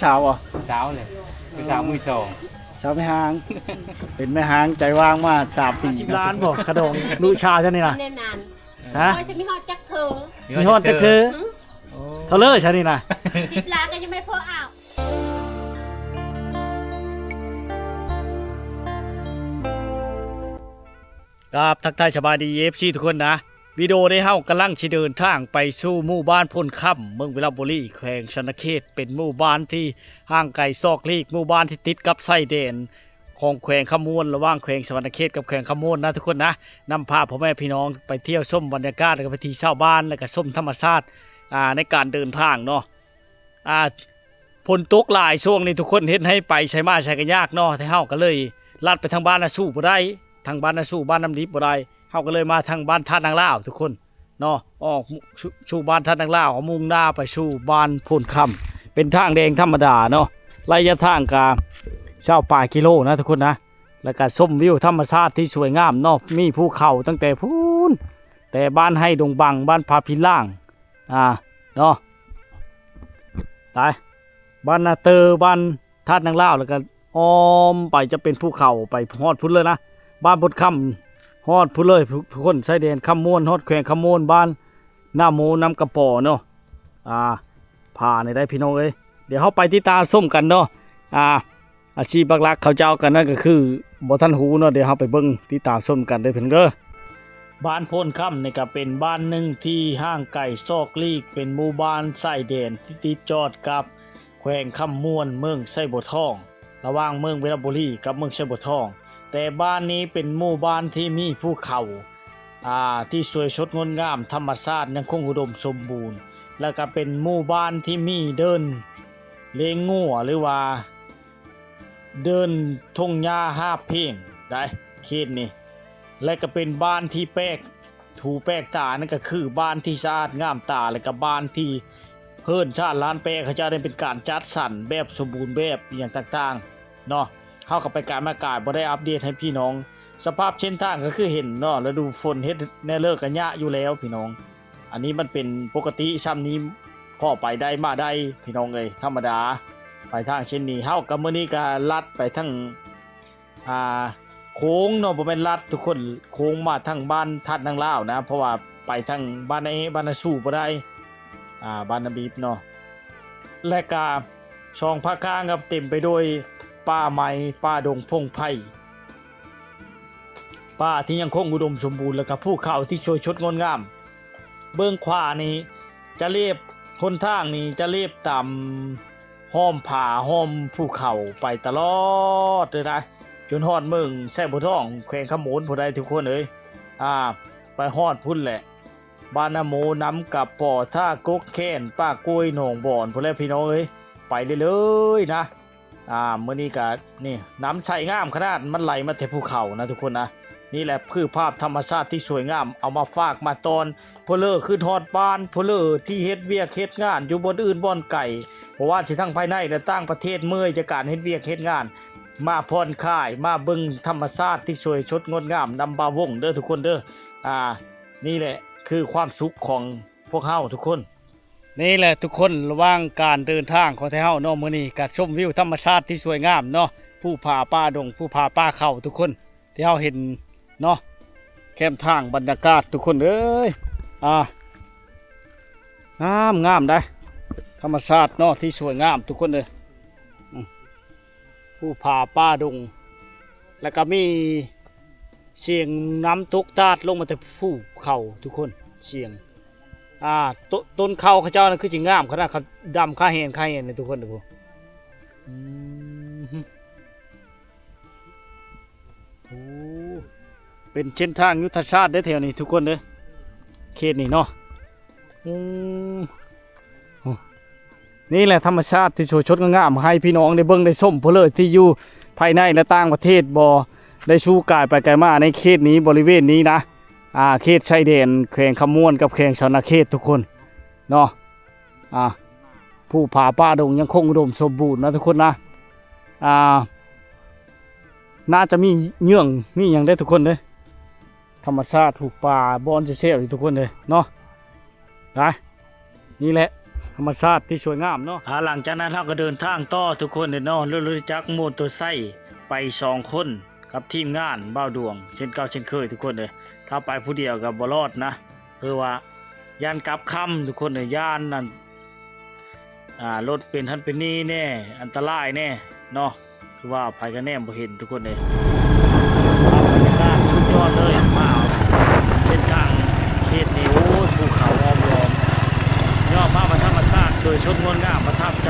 ສາວບໍ່? ສາວເລີຍ ຜູ້ສາວມືສອງ ສາວແມ່ຮ້າງ ເປັນແມ່ຮ້າງໃຈຫວ່າງມາສາມປີ ສິບລ້ານບໍ່ ຄ່າດອງລູກຊາວຊັ້ນນີ້ນະ? ແນວນັ້ນ ຮະ? ໂອ້ຍ ຊິມີຮອດຈັກເທື່ອ ມີຮອດຈັກເທື່ອ? ໂອ້ ເທົ່າເລີຍຊັ້ນນີ້ນະ ສິບລ້ານກໍຍັງບໍ່ພໍເອົາ. ກາບທັກທາຍສະບາຍດີ ເອັຟຊີ ທຸກຄົນນະ ວິດີໂອນີ້ເຮົາກຳລັງຊິເດີນທາງໄປສູ່ໝູ່ບ້ານໂພນຄຳ ເມືອງວິລະບູລີ ແຂວງສະຫວັນນະເຂດ ເປັນໝູ່ບ້ານທີ່ຫ່າງໄກສອກຫຼີກ ໝູ່ບ້ານທີ່ຕິດກັບຊາຍແດນຂອງແຂວງຄຳມ່ວນ ລະຫວ່າງແຂວງສະຫວັນນະເຂດກັບແຂວງຄຳມ່ວນນະທຸກຄົນນະ ນຳພາພໍ່ແມ່ພີ່ນ້ອງໄປທ່ຽວຊົມບັນຍາກາດ ແລະກະໄປທີ່ຊາວບ້ານ ແລະກະຊົມທຳມະຊາດ ອ່າ ໃນການເດີນທາງເນາະ. ອ່າ ຝົນຕົກຫຼາຍຊ່ວງນີ້ທຸກຄົນ ເຮັດໃຫ້ໄປໃສມາໃສກໍຍາກເນາະ ແຕ່ເຮົາກໍເລີຍລັດໄປທາງບ້ານນາຊູ່ບໍ່ໄດ້ ທາງບ້ານນາຊູ່ ບ້ານນ້ຳດິບບໍ່ໄດ້ ເຮົາກໍເລີຍມາທາງບ້ານທາດນາງລາວທຸກຄົນເນາະ ອອກສູ່ ສູ່ບ້ານທາດນາງລາວ ເຮົາມຸ່ງໜ້າໄປສູ່ບ້ານໂພນຄຳ ເປັນທາງແດງທຳມະດາເນາະ ໄລຍະທາງກະຊາວປາຍກິໂລນະທຸກຄົນນະ ແລ້ວກະຊົມວິວທຳມະຊາດທີ່ສວຍງາມເນາະ ມີພູເຂົາຕັ້ງແຕ່ພຸ້ນ ແຕ່ບ້ານໄຮ່ດົງບັງ ບ້ານຜາຜີນລ່າງ ອ່າ ເນາະ ໄປ ບ້ານນາເຕີ ບ້ານທາດນາງລາວ ແລ້ວກໍອ້ອມໄປຈະເປັນພູເຂົາ ໄປຮອດພຸ້ນເລີຍນະ ບ້ານບົດຄຳ ຮອດພຸ້ນເລີຍ ທຸກຄົນ ຊາຍແດນຄຳມ່ວນ ຮອດແຂວງຄຳມ່ວນ ບ້ານນາໂມ ນຳກະປໍເນາະ ອ່າ ຜານີ້ໄດ໋ພີ່ນ້ອງເອີຍ ດຽວເຮົາໄປຕິດຕາມຊົມກັນເນາະ ອ່າ ອາຊີບຫຼັກໆເຂົາເຈົ້າກໍນັ້ນກໍຄືບໍ່ທັນຮູ້ເນາະ ດຽວເຮົາໄປເບິ່ງຕິດຕາມຊົມກັນເດີພີ່ນ້ອງເດີ. ບ້ານໂພນຄຳນີ້ກໍເປັນບ້ານໜຶ່ງທີ່ຫ່າງໄກສອກຫຼີກ ເປັນໝູ່ບ້ານຊາຍແດນທີ່ຕິດຈອດກັບແຂວງຄຳມ່ວນ ເມືອງໄຊບົວທອງ ລະຫວ່າງເມືອງວິລະບູລີກັບເມືອງໄຊບົວທອງ ແຕ່ບ້ານນີ້ເປັນໝູ່ບ້ານທີ່ມີພູເຂົາ ອ່າ ທີ່ສວຍສົດງົດງາມ ທຳມະຊາດຍັງຄົງອຸດົມສົມບູນ ແລ້ວກໍເປັນໝູ່ບ້ານທີ່ມີເດີ່ນເລ້ງງົວ ຫຼືວ່າ ເດີ່ນທົ່ງຫຍ້າຮາບເພງໄດ໋ເຂດນີ້ ແລະກໍເປັນບ້ານທີ່ແປກຫູແປກຕາ ນັ້ນກໍຄືບ້ານທີ່ສະອາດງາມຕາ ແລະກໍບ້ານທີ່ເຮືອນຊານລ້ານແປ ເຂົາເຈົ້າໄດ້ເປັນການຈັດສັນແບບສົມບູນແບບ ອີ່ຫຍັງຕ່າງໆເນາະ ເຮົາກໍໄປກາຍມາກາຍ ບໍ່ໄດ້ອັບເດດໃຫ້ພີ່ນ້ອງ ສະພາບເສັ້ນທາງກໍຄືເຫັນເນາະ ລະດູຝົນເຮັດແນວເລີກກະຍະຢູ່ແລ້ວພີ່ນ້ອງ ອັນນີ້ມັນເປັນປົກກະຕິຊ່ຳນີ້ ພໍໄປໄດ້ມາໄດ້ພີ່ນ້ອງເອີຍ ທຳມະດາ ໄປທາງເສັ້ນນີ້ ເຮົາກໍມື້ນີ້ກໍລັດໄປທາງ ອ່າ ໂຄ້ງເນາະ ບໍ່ແມ່ນລັດທຸກຄົນ ໂຄ້ງມາທາງບ້ານທາດນາງລາວນະ ເພາະວ່າໄປທາງບ້ານນາເອ ບ້ານນາຊູ່ບໍ່ໄດ້ ອ່າ ບ້ານນາບິບເນາະ ແລະກະສອງພາກຂ້າງກໍເຕັມໄປດ້ວຍປ່າໄມ້ ປ່າດົງ ພົງໄພ ປ່າທີ່ຍັງຄົງອຸດົມສົມບູນ ແລ້ວກໍພູເຂົາທີ່ສວຍສົດງົດງາມ ເບື້ອງຂວານີ້ຈະເລບ ຫົນທາງນີ້ຈະເລບຕາມຮ່ອມຜາ ຮ່ອມພູເຂົາໄປຕະຫຼອດເລີຍນະ ຈົນຮອດເມືອງໄຊບົວທອງ ແຂວງຄຳມ່ວນພຸ້ນໃດ໋ທຸກຄົນເອີຍ ອ່າ ໄປຮອດພຸ້ນແຫຼະ ບ້ານນາໂມ ນຳກະປໍ ທ່າກົກແຄ້ນ ປ່າກ້ວຍ ໜອງບອນ ພຸ້ນແຫຼະພີ່ນ້ອງເອີຍ ໄປເລື້ອຍໆນະ. ອ່າ ມື້ນີ້ກະນີ້ ນ້ຳໃສງາມຂະໜາດ ມັນໄຫຼມາແຕ່ພູເຂົານະທຸກຄົນນະ. ນີ້ແຫຼະຄືພາບທຳມະຊາດທີ່ສວຍງາມ ເອົາມາຝາກມາຕ້ອນ ຜູ້ເລີຄິດຮອດບ້ານ ຜູ້ເລີທີ່ເຮັດວຽກເຮັດງານຢູ່ບ່ອນອື່ນບ່ອນໄກ ບໍ່ວ່າຊິທັງພາຍໃນ ແລະ ຕ່າງປະເທດ ເມື່ອຍຈາກການເຮັດວຽກເຮັດງານ ມາຜ່ອນຄາຍ ມາເບິ່ງທຳມະຊາດທີ່ສວຍສົດງົດງາມນຳບ່າວວົງເດີທຸກຄົນເດີ. ອ່າ ນີ້ແຫຼະຄືຄວາມສຸກຂອງພວກເຮົາທຸກຄົນ. ນີ້ແຫຼະທຸກຄົນ ລະຫວ່າງການເດີນທາງຂອງໄທເຮົາເນາະ ມື້ນີ້ກະຊົມວິວທຳມະຊາດທີ່ສວຍງາມເນາະ ພູຜາປ່າດົງ ພູຜາປ່າເຂົາທຸກຄົນ ທີ່ເຮົາເຫັນເນາະ ແຄມທາງບັນຍາກາດທຸກຄົນເອີຍ ອ່າ ງາມໆໄດ໋ ທຳມະຊາດເນາະທີ່ສວຍງາມທຸກຄົນເອີຍ ອືມ ພູຜາປ່າດົງ ແລ້ວກະມີ ສຽງນ້ຳຕົກຕາດລົງມາແຕ່ພູເຂົາທຸກຄົນ ສຽງ ອ່າ ຕົ້ນ ຕົ້ນເຂົ້າເຂົາເຈົ້ານັ້ນຄືຊິງາມຂະໜາດ ເຂົາດຳຄາແຮນຄາແຮນເລີຍທຸກຄົນເດີ ອືມ ໂອ້ ເປັນເສັ້ນທາງຍຸດທະສາດເດ້ແຖວນີ້ທຸກຄົນເດີ ເຂດນີ້ເນາະ. ອືມ ນີ້ແຫຼະທຳມະຊາດທີ່ສວຍສົດງົດງາມ ໃຫ້ພີ່ນ້ອງໄດ້ເບິ່ງໄດ້ຊົມ ຜູ້ເລີທີ່ຢູ່ພາຍໃນ ແລະ ຕ່າງປະເທດບໍ່ ໄດ້ສູ່ກາຍໄປກາຍມາໃນເຂດນີ້ ບໍລິເວນນີ້ນະ ອ່າ ເຂດຊາຍແດນແຂວງຄຳມ່ວນກັບແຂວງສະຫວັນນະເຂດທຸກຄົນເນາະ ອ່າ ພູຜາປ່າດົງຍັງຄົງອຸດົມສົມບູນນະທຸກຄົນນະ ອ່າ ໜ້າຈະມີເຫຍື່ອງມີຫຍັງເດ້ທຸກຄົນເດ້ ທຳມະຊາດ ພູປ່າ ບ່ອນແຊວໆຢູ່ທຸກຄົນເດ້ເນາະ ໄປ ນີ້ແຫຼະ ທຳມະຊາດທີ່ສວຍງາມເນາະ. ອ່າ ຫຼັງຈາກນັ້ນເຮົາກໍເດີນທາງຕໍ່ທຸກຄົນເດີເນາະ, ລົດ ລົດຈັກມໍເຕີໄຊໄປສອງຄົນ ກັບທີມງານບ່າວດວງ ເຊັ່ນເກົ່າເຊັ່ນເຄີຍທຸກຄົນເດີ. ຖ້າໄປຜູ້ດຽວກໍບໍ່ລອດນະ ຄືວ່າຢ້ານກັບຄ່ຳທຸກຄົນເດີ, ຢ້ານນັ້ນ ອ່າ ລົດເປັນຫັ້ນເປັນນີ້ແດ່ ອັນຕະລາຍແດ່ເນາະ. ຄືວ່າໃຜກໍແນມບໍ່ເຫັນທຸກຄົນເອີຍ. ພາບບັນຍາກາດສຸດຍອດເລີຍ ມາເສັ້ນທາງເຂດນີ້ ໂອ້ຍ ພູເຂົາອ້ອມລ້ອມ ຍອດພາບທຳມະຊາດສວຍສົດງົດງາມ ປະທັບໃຈ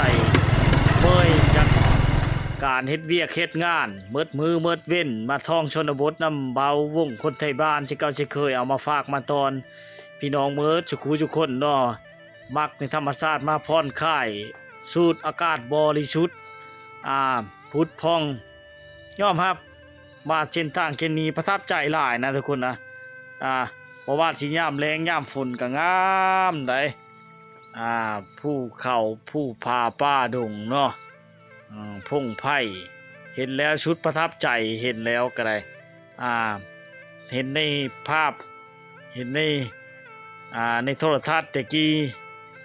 ເມີຍຈາກການເຮັດວຽກເຮັດງານ ໝົດມື້ໝົດເວັນ ມາທ່ອງຊົນນະບົດນຳບ່າວວົງຄົນໄທບ້ານ ເຊັ່ນເກົ່າເຊັ່ນເຄີຍ ເອົາມາຝາກມາຕ້ອນພີ່ນ້ອງເໝິດສຸຂູສຸຄົນເນາະ. ມັກໃນທຳມະຊາດ ມາຜ່ອນຄາຍ ສູດອາກາດບໍລິສຸດ ອ່າ ຜຸດຜ່ອງ. ຍອມຮັບວ່າເສັ້ນທາງເຂດນີ້ປະທັບໃຈຫຼາຍນະທຸກຄົນນະ. ອ່າ ບໍ່ວ່າຊິຍາມແລ້ງຍາມຝົນກໍງາມໃດ໋. ອ່າ ພູເຂົາ ພູຜາ ປ່າດົງເນາະ ເອີ່ ພົງໄພ ເຫັນແລ້ວສຸດປະທັບໃຈ ເຫັນແລ້ວກໍໄດ້ ອ່າ ເຫັນໃນພາບ ເຫັນໃນ ອ່າ ໃນໂທລະທັດແຕ່ກີ້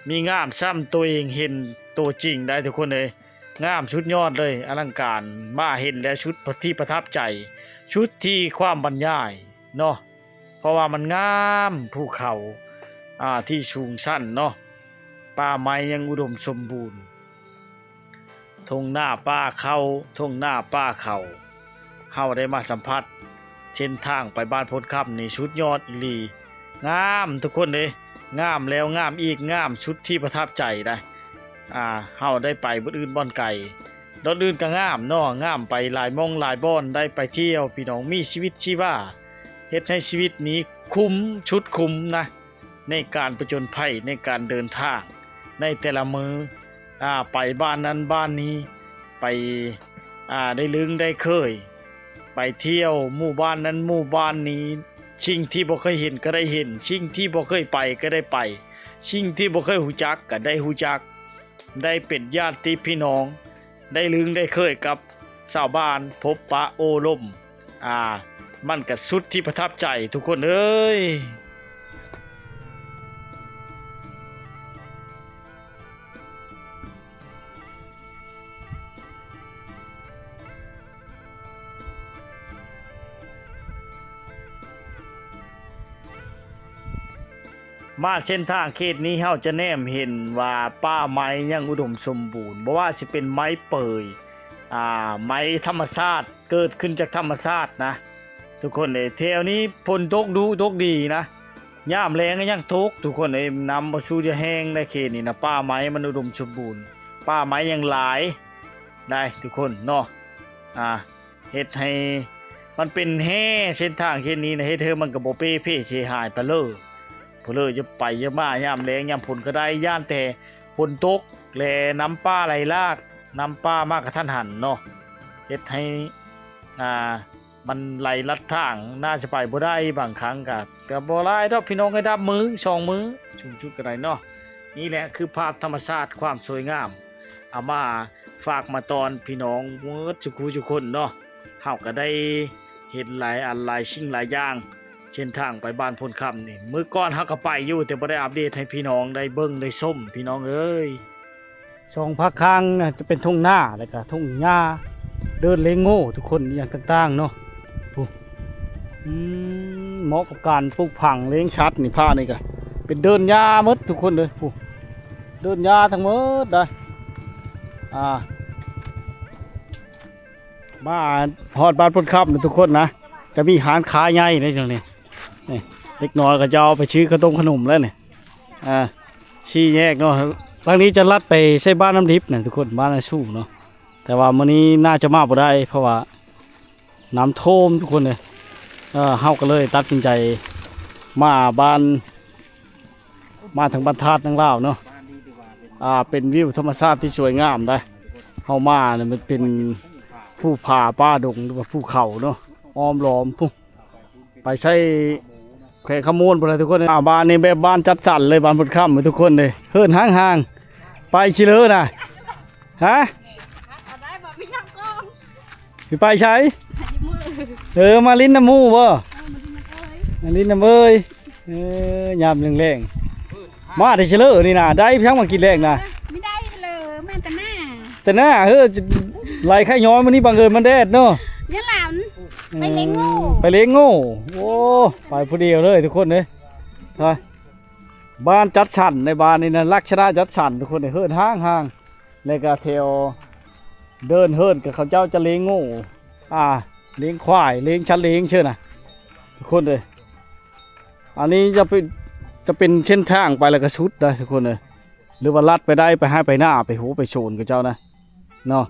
ມີງາມຊ້ຳ ໂຕເອງເຫັນໂຕຈິງໄດ໋ທຸກຄົນເອີຍ. ງາມສຸດຍອດເລີຍ ອະລັງການ ມາເຫັນແລ້ວສຸດທີ່ປະທັບໃຈ ສຸດທີ່ຄວາມບັນຍາຍເນາະ. ເພາະວ່າມັນງາມ ພູເຂົາ ອ່າ ທີ່ສູງຊັນເນາະ, ປ່າໄມ້ຍັງອຸດົມສົມບູນ, ທົ່ງນາປ່າເຂົ້າ ທົ່ງນາປ່າເຂົ້າ. ເຮົາໄດ້ມາສຳຜັດເສັ້ນທາງໄປບ້ານໂພນຄຳນີ້ສຸດຍອດອີ່ຫຼີ, ງາມທຸກຄົນເດ້, ງາມແລ້ວງາມອີກ, ງາມສຸດທີ່ປະທັບໃຈໄດ໋. ອ່າ ເຮົາໄດ້ໄປບ່ອນອື່ນບ່ອນໄກ, ບ່ອນອື່ນກໍງາມເນາະ, ງາມໄປຫຼາຍໝ່ອງຫຼາຍບ່ອນ, ໄດ້ໄປທ່ຽວ ພີ່ນ້ອງ, ມີຊີວິດຊີວາ, ເຮັດໃຫ້ຊີວິດນີ້ຄຸ້ມ ຊຸດຄຸ້ມນະ ໃນການປະຈົນໄພ, ໃນການເດີນທາງ ໃນແຕ່ລະມື້ ອ່າ ໄປບ້ານນັ້ນບ້ານນີ້, ໄປ ອ່າ ໄດ້ລຶ້ງໄດ້ເຄີຍ, ໄປທ່ຽວໝູ່ບ້ານນັ້ນໝູ່ບ້ານນີ້, ສິ່ງທີ່ບໍ່ເຄີຍເຫັນກໍໄດ້ເຫັນ, ສິ່ງທີ່ບໍ່ເຄີຍໄປກໍໄດ້ໄປ, ສິ່ງທີ່ບໍ່ເຄີຍຮູ້ຈັກກໍໄດ້ຮູ້ຈັກ, ໄດ້ເປັນຍາດຕິພີ່ນ້ອງ, ໄດ້ລຶ້ງໄດ້ເຄີຍກັບຊາວບ້ານ, ພົບປະໂອ້ລົມ, ອ່າ ມັນກະສຸດທີ່ປະທັບໃຈທຸກຄົນເອີຍ. ມາເສັ້ນທາງເຂດນີ້ ເຮົາຈະແນມເຫັນວ່າປ່າໄມ້ຍັງອຸດົມສົມບູນ, ບໍ່ວ່າຊິເປັນໄມ້ເປີຍ, ອ່າ ໄມ້ທຳມະຊາດ, ເກີດຂຶ້ນຈາກທຳມະຊາດນະ ທຸກຄົນເອີຍ. ແຖວນີ້ຝົນຕົກດຸຕົກດີນະ, ຍາມແລ້ງກໍຍັງຕົກ ທຸກຄົນເອີຍ. ນ້ຳບໍ່ສູ້ຈະແຫ້ງໃດ໋ ເຂດນີ້ນະ, ປ່າໄມ້ມັນອຸດົມສົມບູນ, ປ່າໄມ້ຍັງຫຼາຍໄດ໋ ທຸກຄົນເນາະ. ອ່າ ເຮັດໃຫ້ມັນເປັນແຮ່ ເສັ້ນທາງເຂດນີ້ນະ, ເຮັດໃຫ້ມັນກໍບໍ່ເປ່ເພເສຍຫາຍໄປເລີຍ. ຜູ້ເລີຢ່າໄປຢ່າມາ ຍາມແລ້ງຍາມຝົນກໍໄດ້, ຢ້ານແຕ່ຝົນຕົກ ແລະ ນ້ຳປ່າໄຫຼຫຼາກ, ນ້ຳປ່າມາກະທັນຫັນເນາະ, ເຮັດໃຫ້ ອ່າ ມັນໄຫຼລັດທາງ ໜ້າຈະໄປບໍ່ໄດ້. ບາງຄັ້ງກະ ກະບໍ່ຫຼາຍດອກ ພີ່ນ້ອງເອີຍ, ດັບມື້ສອງມື້ ສູງສຸດກໍໄດ້ເນາະ. ນີ້ແຫຼະຄືພາບທຳມະຊາດ ຄວາມສວຍງາມ ເອົາມາຝາກມາຕ້ອນພີ່ນ້ອງເໝິດສຸຂູສຸຄົນເນາະ. ເຮົາກໍໄດ້ເຫັນຫຼາຍອັນຫຼາຍສິ່ງຫຼາຍຢ່າງ ເສັ້ນທາງໄປບ້ານໂພນຄຳນີ້ ມື້ກ່ອນເຮົາກໍໄປຢູ່ ແຕ່ບໍ່ໄດ້ອັບເດດໃຫ້ພີ່ນ້ອງໄດ້ເບິ່ງໄດ້ຊົມ ພີ່ນ້ອງເອີຍ. ສອງພາກຂ້າງນະຈະເປັນທົ່ງນາ ແລ້ວກໍທົ່ງຫຍ້າ ເດີ່ນເລງໂງ່ ທຸກຄົນ, ອີ່ຫຍັງຕ່າງໆເນາະ. ຜູ້ ອືມ ເໝາະກັບການປູກຝັງລ້ຽງສັດນີ້. ພາກນີ້ກໍເປັນເດີ່ນຫຍ້າໝົດ ທຸກຄົນເດີ. ຜູ້ ເດີ່ນຫຍ້າທັງໝົດໄດ໋. ອ່າ ມາຮອດບ້ານໂພນຄຳນະ ທຸກຄົນນະ, ຈະມີຮ້ານຄ້າໃຫຍ່ໃນຊ່ວງນີ້. ນີ້ ເດັກນ້ອຍເຂົາເຈົ້າໄປຊື້ເຂົ້າຕົ້ມຂະໜົມແລ້ວນີ້. ອ່າ ສີ່ແຍກເນາະ, ທາງນີ້ຈະລັດໄປໃສ່ບ້ານນ້ຳດິບນະ ທຸກຄົນ, ບ້ານອາຊູເນາະ. ແຕ່ວ່າມື້ນີ້ໜ້າຈະມາບໍ່ໄດ້ ເພາະວ່ານ້ຳຖ້ວມ ທຸກຄົນເອີຍ. ເອີ ເຮົາກໍເລີຍຕັດສິນໃຈມາບ້ານ ມາທາງບ້ານທາດນາງລາວເນາະ. ອ່າ ເປັນວິວທຳມະຊາດທີ່ສວຍງາມໄດ໋. ເຮົາມານີ້ມັນເປັນພູຜາປ່າດົງ ຫຼືວ່າພູເຂົາເນາະ ອ້ອມລ້ອມພຸ້ນ ໄປໃສ່ແຂວງຄຳມ່ວນພຸ້ນແຫຼະ ທຸກຄົນ. ອ່າ ບ້ານນີ້ແບບບ້ານຈັດສັນເລີຍ ບ້ານໂພນຄຳ ທຸກຄົນເດ້. ເຮືອນຫ້າງໆ ໄປຊິເລີນະ ຮະ? ຊິໄປໃສ? ເອີ ມາຫຼິ້ນນຳໝູ່ບໍ່? ມາຫຼິ້ນນຳເອີຍ. ເອີ ຍາມແລງໆ ມາແຕ່ເຊເລີນີ້ນະ ໄດ້ເພິ່ງມາກິນແລງນະ ບໍ່ໄດ້ເລີຍ ມາແຕ່ໜ້າ ແຕ່ໜ້າ ເຮີ ໄຫຼໄຂ່ຍ້ອຍມື້ນີ້ ບັງເອີນມັນແດດເນາະ ຍາຫຼານ ໄປເລງໂງ່ ໄປເລງໂງ່ ໂອ້ ໄປຜູ້ດຽວເລີຍທຸກຄົນເອີຍ ໄປ ບ້ານຈັດສັນໃນບ້ານນີ້ນະ ລັກສະນະຈັດສັນທຸກຄົນເອີຍ ເຮືອນຮ້າງໆ ແລ້ວກະແຖວເດີ່ນເຮືອນກະເຂົາເຈົ້າຈະເລງໂງ່ ອ່າ ເລງຄວາຍ ເລງສັດເລງເຊີນນະ ທຸກຄົນເອີຍ ອັນນີ້ຈະເປັນ ຈະເປັນເສັ້ນທາງໄປແລ້ວກະສຸດໄດ໋ທຸກຄົນເອີຍ ຫຼືວ່າລັດໄປໄດ້ ໄປໄຮ່ໄປນາ ໄປໂຮໄປໂຊນເຂົາເຈົ້ານະເນາະ.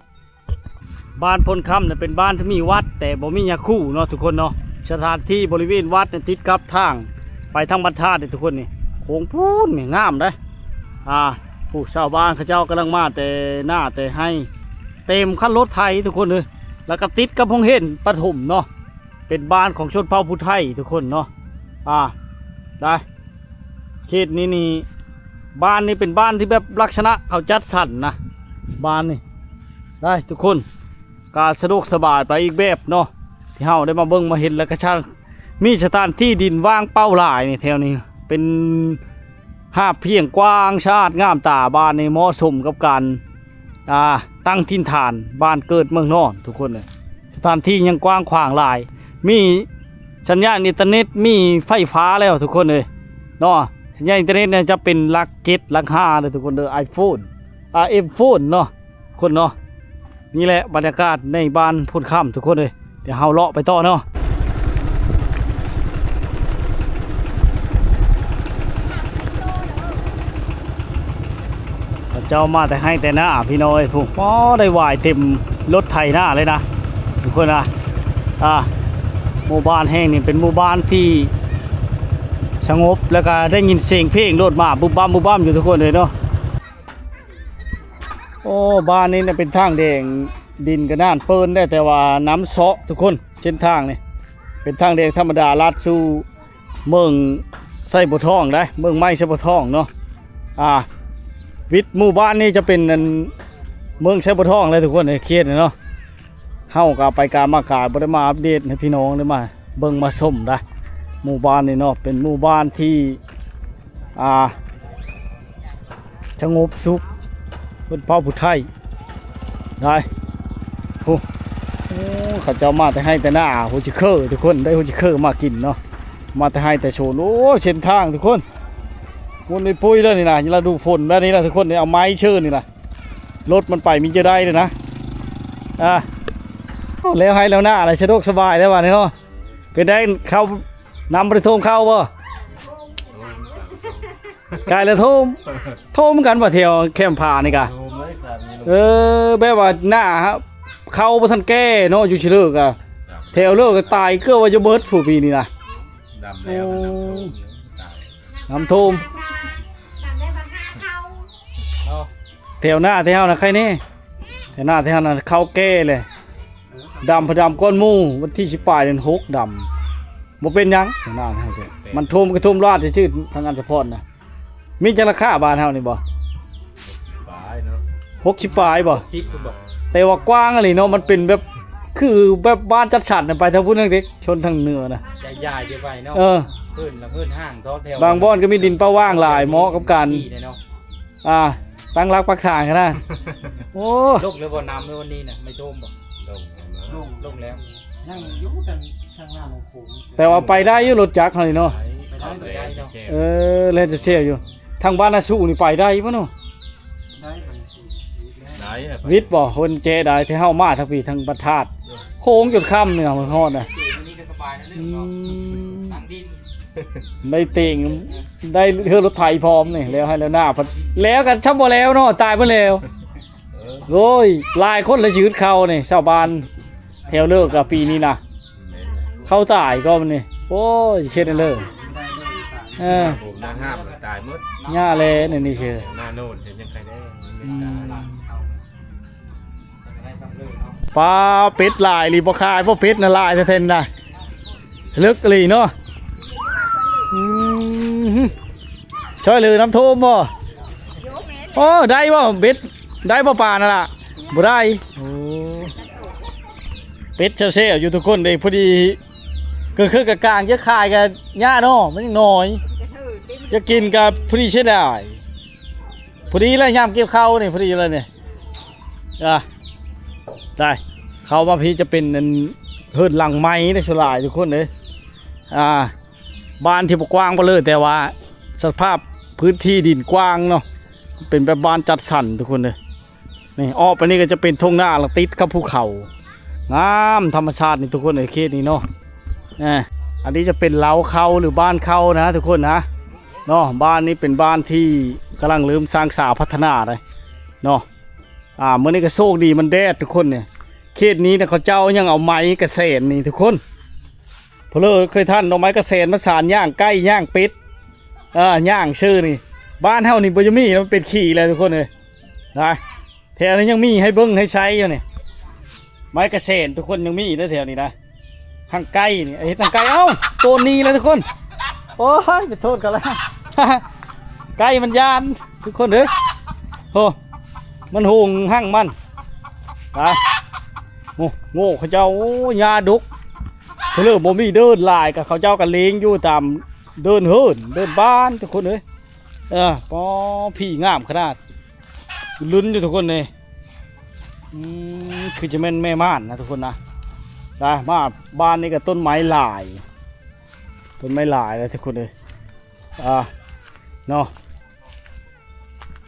ບ້ານໂພນຄຳນີ້ເປັນບ້ານທີ່ມີວັດ ແຕ່ບໍ່ມີຍາຄູເນາະທຸກຄົນເນາະ. ສະຖານທີ່ບໍລິເວນວັດນີ້ຕິດກັບທາງໄປທາງບ້ານທາດເດ້ທຸກຄົນນີ້ ໂຂງພຸ້ນນີ້ງາມເດ້. ອ່າ ຜູ້ຊາວບ້ານເຂົາເຈົ້າກຳລັງມາແຕ່ນາແຕ່ໄຮ່ ເຕັມຄັນລົດໄຖທຸກຄົນເອີຍ ແລ້ວກໍຕິດກັບໂຮງຮຽນປະຖົມເນາະ. ເປັນບ້ານຂອງຊົນເຜົ່າຜູ້ໄທທຸກຄົນເນາະ. ອ່າ ໄດ້ ເຂດນີ້ນີ້ ບ້ານນີ້ເປັນບ້ານທີ່ແບບລັກສະນະເຂົາຈັດສັນນະ ບ້ານນີ້ ໄດ້ທຸກຄົນ ກະສະດວກສະບາຍໄປອີກແບບເນາະ ທີ່ເຮົາໄດ້ມາເບິ່ງມາເຫັນ ແລ້ວກະຊ່າງມີສະຖານທີ່ດິນວ່າງເປົ່າຫຼາຍນີ້ ແຖວນີ້ເປັນ ຮາບພຽງກວ້າງສະອາດງາມຕາ ບ້ານນີ້ເໝາະສົມກັບການ ອ່າ ຕັ້ງຖິ່ນຖານ ບ້ານເກີດເມືອງນອນທຸກຄົນເອີຍ. ສະຖານທີ່ຍັງກວ້າງຂວາງຫຼາຍ ມີສັນຍານອິນເຕີເນັດ ມີໄຟຟ້າແລ້ວທຸກຄົນເອີຍເນາະ. ສັນຍານອິນເຕີເນັດນີ້ຈະເປັນຫຼັກເຈັດຫຼັກຫ້າເດີທຸກຄົນເດີ ໄອໂຟນ ອ່າ ເອັມໂຟນເນາະ ຄົນເນາະ. ນີ້ແຫຼະບັນຍາກາດໃນບ້ານໂພນຄຳທຸກຄົນເອີຍ. ດຽວເຮົາເລາະໄປຕໍ່ເນາະ. ເຂົາເຈົ້າມາແຕ່ໄຮ່ແຕ່ນາພີ່ນ້ອງເອີຍ ພຸ້ນ ອໍ ໄດ້ຫວາຍເຕັມລົດໄຖນາເລີຍນະທຸກຄົນນະ. ອ່າ ໝູ່ບ້ານແຫ່ງນີ້ເປັນໝູ່ບ້ານທີ່ສະຫງົບ ແລ້ວກະໄດ້ຍິນສຽງເພງໂດດມາ ບຶບບັບບຶບບັບຢູ່ທຸກຄົນເອີຍເນາະ. ໂອ້ ບ້ານນີ້ນະເປັນທາງແດງ ດິນກະໜ້ານເປີນແດ່ ແຕ່ວ່ານ້ຳເຊາະທຸກຄົນ. ເສັ້ນທາງນີ້ເປັນທາງແດງທຳມະດາ ລັດສູ່ເມືອງໄຊບົວທອງໄດ໋ ເມືອງໃໝ່ໄຊບົວທອງເນາະ. ອ່າ ວິດໝູ່ບ້ານນີ້ຈະເປັນອັນເມືອງໄຊບົວທອງແຫຼະທຸກຄົນ ໃນເຂດນີ້ເນາະ. ເຮົາກະໄປກາມາກາ ບໍ່ໄດ້ມາອັບເດດໃຫ້ພີ່ນ້ອງໄດ້ມາເບິ່ງມາຊົມໄດ໋ ໝູ່ບ້ານນີ້ເນາະ. ເປັນໝູ່ບ້ານທີ່ ອ່າ ສະຫງົບສຸກ ເພິ່ນເຜົ່າຜູ້ໄທໄດ໋. ໂອ້ ໂອ້ ເຂົາເຈົ້າມາແຕ່ໄຮ່ແຕ່ນາ ຫົວຈິເຄີທຸກຄົນ ໄດ້ຫົວຈິເຄີມາກິນເນາະ ມາແຕ່ໄຮ່ແຕ່ໂຊນ. ໂອ້ ເສັ້ນທາງທຸກຄົນ ໝຸ່ນປຸ້ຍເລີຍນີ້ນະ ລະດູຝົນແບບນີ້ລະທຸກຄົນ ເອົາໄມ້ເຊີນີ້ລະ ລົດມັນໄປມີຈະໄດ້ເລີຍນະ. ອ່າ ແລ້ວໄຮ່ແລ້ວນາລະ ສະດວກສະບາຍແລ້ວບາດນີ້ເນາະ. ເປັນໄດ ເຂົ້າ ນ້ຳບໍ່ໄດ້ຖ້ວມເຂົ້າບໍ່? ກາຍແລ້ວຖ້ວມ ຖ້ວມກັນບໍ່ ແຖວແຄມຜານີ້ກະ? ເອີ ແບບວ່າໜ້າເຂົ້າບໍ່ທັນແກ່ເນາະ ຢູ່ຊິເລີກະ ແຖວເລີກະຕາຍເກືອບວ່າຈະເບິດຜູ້ປີນີ້ນະ. ດຳແລ້ວ ໂອ້ ນ້ຳຖ້ວມ ນ້ຳຖ້ວມ ເນາະ. ແຖວໜ້າແຖວເຮົານະໄຄແນ່ ແຖວໜ້າແຖວເຮົານະເຂົ້າແກ່ແຫຼະ ດຳ ດຳກ່ອນໝູ່ ວັນທີສິບປາຍເດືອນຫົກດຳ ບໍ່ເປັນຫຍັງ. ແຖວໜ້າເຮົາ ມັນຖ້ວມກະຖ້ວມລາດຊື່ໆ ທາງອັນສະພອນນະ. ມີຈັກຫຼັງຄາບ້ານເຮົານີ້ບໍ່? ປາຍເນາະ ຫົກສິບປາຍບໍ່? ສິບພຸ້ນບໍ່? ແຕ່ວ່າກວ້າງອີ່ຫຼີເນາະ ມັນເປັນແບບ ຄືແບບບ້ານຈັດສັນນະ ໄປທາງພຸ້ນເດ້ ຊົນທາງເໜືອນະ ຢາຍໆ ໄປເນາະ. ເອີ ເພິ່ນລະເພິ່ນຫ້າງທ້ອງແຖວ ບາງບ່ອນກໍມີດິນເປົ່າວ່າງຫຼາຍ ເໝາະກັບການ ທີ່ເນາະ. ອ່າ ຕັ້ງຫຼັກປັກຖານກັນນະ. ໂອ້ ລົງແລ້ວບໍ່ ນ້ຳໃນວັນນີ້ນະ ໄມ່ຖ້ວມບໍ່? ລົງແລ້ວ ລົງແລ້ວ ຍັງຢູ່ທາງ ທາງໜ້າໂຮງໂຂງ ແຕ່ວ່າໄປໄດ້ຢູ່ລົດຈັກເຮົານີ້ເນາະ. ໄປໄດ້ ໄປໄດ້ເນາະ. ເອີ ແລ່ນແຊວໆຢູ່ ທາງບ້ານນາຊູນີ້ໄປໄດ້ບໍ່ເນາະ? ໄດ້ ໄດ້ ວິດບໍ່? ເພິ່ນແຈະໄດ້ ທີ່ເຮົາມາທາງພີ້ ທາງບັນທາດ ໂຄ້ງຈົນຄ່ຳນີ້ນະ ມັນຮອດນະ. ອືມ ໄດ້ເຕັງ ໄດ້ເຮືອລົດໄຖພ້ອມນີ້ ແລ້ວໄຮ່ແລ້ວນາ ແລ້ວກັນຊ້ຳບໍ່ແລ້ວເນາະ ຕາຍໝົດແລ້ວ. ໂອ້ຍ ຫຼາຍຄົນລະຢືດເຂົ້ານີ້ ຊາວບ້ານແຖວເລີກກະປີນີ້ນະ ເຂົ້າຕາຍກໍມັນນີ້. ໂອ້ຍ ເຮັດແນວເລີ ເອີ ນາງງາມຕາຍໝົດ ຫຍ້າແລແນວນີ້ເຊີ ນາໂນນເຮັດຫຍັງໃຄແດ່. ອືມ ປາ ເປັດຫຼາຍອີ່ຫຼີ ບໍ່ຂາຍບໍ່ ເປັດນະຫຼາຍແທ້ໆນະ ເລິກອີ່ຫຼີເນາະ. ອືມ ຊ່ອຍເຫຼືອນ້ຳຖ້ວມບໍ່? ໂອ້ ໄດ້ບໍ່ ເບັດ ໄດ້ບໍ່ປານັ້ນລະ? ບໍ່ໄດ້. ໂອ້ ເປັດແຊວໆຢູ່ທຸກຄົນເດ້ ພໍດີ ເກີນເຄີຍກະກາງ ຈະຂາຍກະຍາກເນາະ ມັນຍັງນ້ອຍ. ຈະກິນກໍພໍດີເສຍດາຍ ພໍດີແລ້ວຍາມກ່ຽວເຂົ້ານີ້ ພໍດີແລ້ວນີ້ ອ່າ ໄດ້ ເຂົ້າມາພີ້ຈະເປັນອັນເຮືອນຫຼັງໃໝ່ເດ້ ສ່ວນຫຼາຍທຸກຄົນເອີຍ ອ່າ ບ້ານທີ່ບໍ່ກວ້າງປານເລີຍ ແຕ່ວ່າສະພາບພື້ນທີ່ດິນກວ້າງເນາະ ເປັນແບບບ້ານຈັດສັນທຸກຄົນເອີຍ. ນີ້ອອກໄປນີ້ກໍຈະເປັນທົ່ງນາ ແລ້ວຕິດກັບພູເຂົາ ງາມທຳມະຊາດນີ້ທຸກຄົນເອີຍ ເຂດນີ້ເນາະ. ອ່າ ອັນນີ້ຈະເປັນເລົ້າເຂົ້າ ຫຼື ບ້ານເຂົ້ານະທຸກຄົນນະເນາະ. ບ້ານນີ້ເປັນບ້ານທີ່ກຳລັງເລີ່ມສ້າງສາພັດທະນາໄດ໋ເນາະ. ອ່າ ມື້ນີ້ກໍໂຊກດີມັນແດດທຸກຄົນນີ້ ເຂດນີ້ນະ ເຂົາເຈົ້າຍັງເອົາໄມ້ກະແສນນີ້ທຸກຄົນ ເພາະເລີຍເຄີຍທັນເອົາໄມ້ກະແສນມາສານຍ່າງໄກ່ຍ່າງເປັດ ເອີ ຍ່າງຊື່ນີ້. ບ້ານເຮົານີ້ບໍ່ຈະມີ ມັນເປັນຂີ້ແລ້ວທຸກຄົນເອີຍນະ. ແຖວນີ້ຍັງມີໃຫ້ເບິ່ງໃຫ້ໃຊ້ຢູ່ນີ້ ໄມ້ກະແສນທຸກຄົນ ຍັງມີເດີແຖວນີ້ນະ. ຫາງໄກ່ນີ້ ເຮັດຫາງໄກ່ ເອົ້າ ໂຕນີ້ແຫຼະທຸກຄົນ. ໂອ້ຍ ໄປໂທດເຂົາແລ້ວ ໄກ່ມັນຢ້ານທຸກຄົນເອີຍ. ໂອ້ ມັນໂຫງຮັງມັນ ໄປ ໂອ້ ໂງ່ເຂົາເຈົ້າ ໂອ້ ຫຍ້າດົກ ເພິ່ນເລີຍບໍ່ມີເດີ່ນຫຼາຍ ກໍເຂົາເຈົ້າກໍເລງຢູ່ຕາມເດີ່ນເຮືອນເດີ່ນບ້ານທຸກຄົນເອີຍ. ເອີ ປໍ ຜີງາມຂະໜາດ ລຸ້ນຢູ່ທຸກຄົນເອີຍ. ອືມ ຄືຈະແມ່ນແມ່ມ່ານນະທຸກຄົນນະ. ໄປ ມາບ້ານນີ້ກໍຕົ້ນໄມ້ຫຼາຍ ຕົ້ນໄມ້ຫຼາຍເລີຍທຸກຄົນເອີຍ. ອ່າ ເນາະ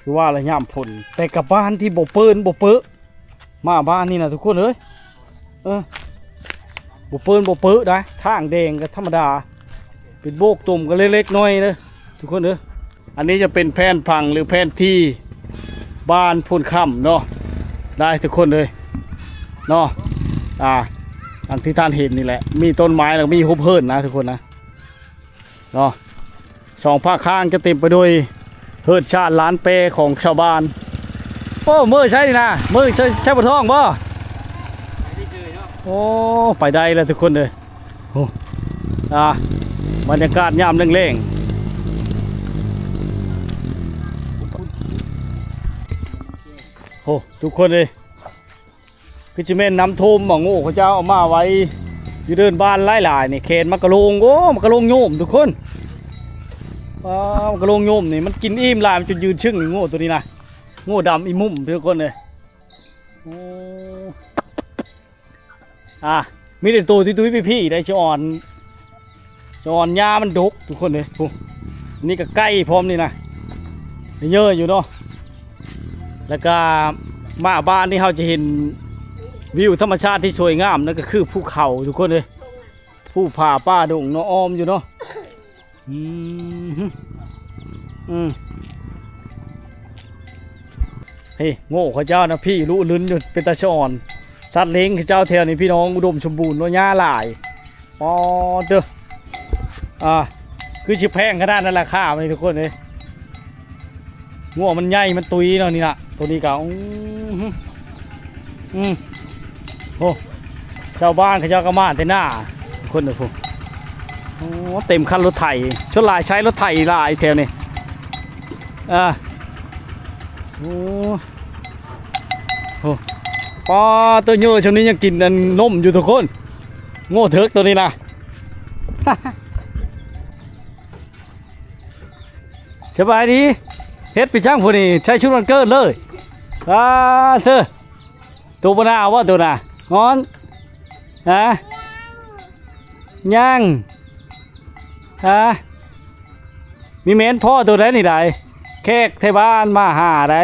ຄືວ່າລະຍາມຝົນ ແຕ່ກັບບ້ານທີ່ບໍ່ເປີນບໍ່ເປິ ມາບ້ານນີ້ນະທຸກຄົນເອີຍ. ເອີ ບໍ່ເປີນບໍ່ເປິໄດ໋ ທາງແດງກໍທຳມະດາ ເປັນໂບກຕົມກໍເລັກໆນ້ອຍໆເດີທຸກຄົນເດີ. ອັນນີ້ຈະເປັນແຜນຜັງ ຫຼື ແຜນທີ່ບ້ານໂພນຄຳເນາະ ໄດ້ທຸກຄົນເອີຍເນາະ. ອ່າ ອັນທີ່ທ່ານເຫັນນີ້ແຫຼະ ມີຕົ້ນໄມ້ ແລ້ວກໍມີຮູບເຮືອນນະທຸກຄົນນະ. ເນາະ ສອງຟາກຂ້າງຈະເຕັມໄປດ້ວຍເຮືອນຊານລ້ານແປຂອງຊາວບ້ານ. ໂອ້ ເມືອໃສນີ້ນະ ເມືອໃສ ໃສບໍ່ທອງບໍ່? ໂອ້ ໄປໄດ້ແລ້ວທຸກຄົນເດີ. ໂອ້ ອ່າ ບັນຍາກາດຍາມແລງໆ ໂອ້ ທຸກຄົນເອີຍ. ຄືຊິແມ່ນນ້ຳຖ້ວມບໍ່ ໂງ່ເຂົາເຈົ້າເອົາມາໄວ້ຢູ່ເດີ່ນບ້ານຫຼາຍໆນີ້ ແຂນໝາກກະໂລງ. ໂອ້ ໝາກກະໂລງໂຍມທຸກຄົນ. ອ່າ ໝາກກະໂລງໂຍມນີ້ມັນກິນອີ່ມຫຼາຍ ມັນຈົນຢືນຊຶ້ງ ໂງ່ໂຕນີ້ນະ ໂງ່ດຳອີ່ມຸມທຸກຄົນເອີຍ. ໂອ້ ອ່າ ມີແຕ່ໂຕຕຸ້ຍໆພີ້ໆໄດ໋ ສະອອນ ສະອອນ ຫຍ້າມັນດົກທຸກຄົນເອີຍ. ໂອ້ ນີ້ກໍໄກ່ພ້ອມນີ້ນະ ເຍີະຢູ່ເນາະ. ແລ້ວກໍມາບ້ານນີ້ເຮົາຈະເຫັນວິວທຳມະຊາດທີ່ສວຍງາມ ນັ້ນກໍຄືພູເຂົາທຸກຄົນເອີຍ ພູຜາປ່າດົງເນາະ ອ້ອມຢູ່ເນາະ. ອືມ ອືມ ເຮີ້ ໂງ່ເຂົາເຈົ້ານະ ຜີລຸລຶນຢູ່ ເປັນຕາສະອອນ. ສັດລ້ຽງເຂົາເຈົ້າແຖວນີ້ ພີ່ນ້ອງ ອຸດົມສົມບູນເນາະ ຫຍ້າຫຼາຍ. ອໍເດີ ອ່າ ຄືຊິແພງຂະໜາດນັ້ນລາຄາມັນນີ້ທຸກຄົນເອີຍ. ງົວມັນໃຫຍ່ມັນຕຸ້ຍເນາະ ນີ້ລະ ໂຕນີ້ກໍ ອືມ ອືມ ໂອ້ ຊາວບ້ານເຂົາເຈົ້າກໍມາແຕ່ໜ້າ ຄົນເດີພຸ້ນ. ໂອ້ ເຕັມຄັນລົດໄຖ ສ່ວນຫຼາຍໃຊ້ລົດໄຖຫຼາຍແຖວນີ້. ອ່າ ໂອ້ ໂອ້ ປ້າ ໂຕໂຍຊ່ຳນີ້ຍັງກິນອັນນົມຢູ່ທຸກຄົນ. ໂງ່ເຖິກໂຕນີ້ນະ. ສະບາຍດີ ເຮັດໄປຈັ່ງຜູ້ນີ້ ໃສ່ຊຸດວັນເກີດເລີຍ. ອ່າເທີ ໂຕບໍ່ໜາວບໍ່ໂຕນະ? ຮ້ອນ ຮະ? ຍັງ ຮະ? ມີແມ່ນພໍ່ໂຕໃດນີ້ໃດ ແຂກໄທບ້ານມາຫາໃດ.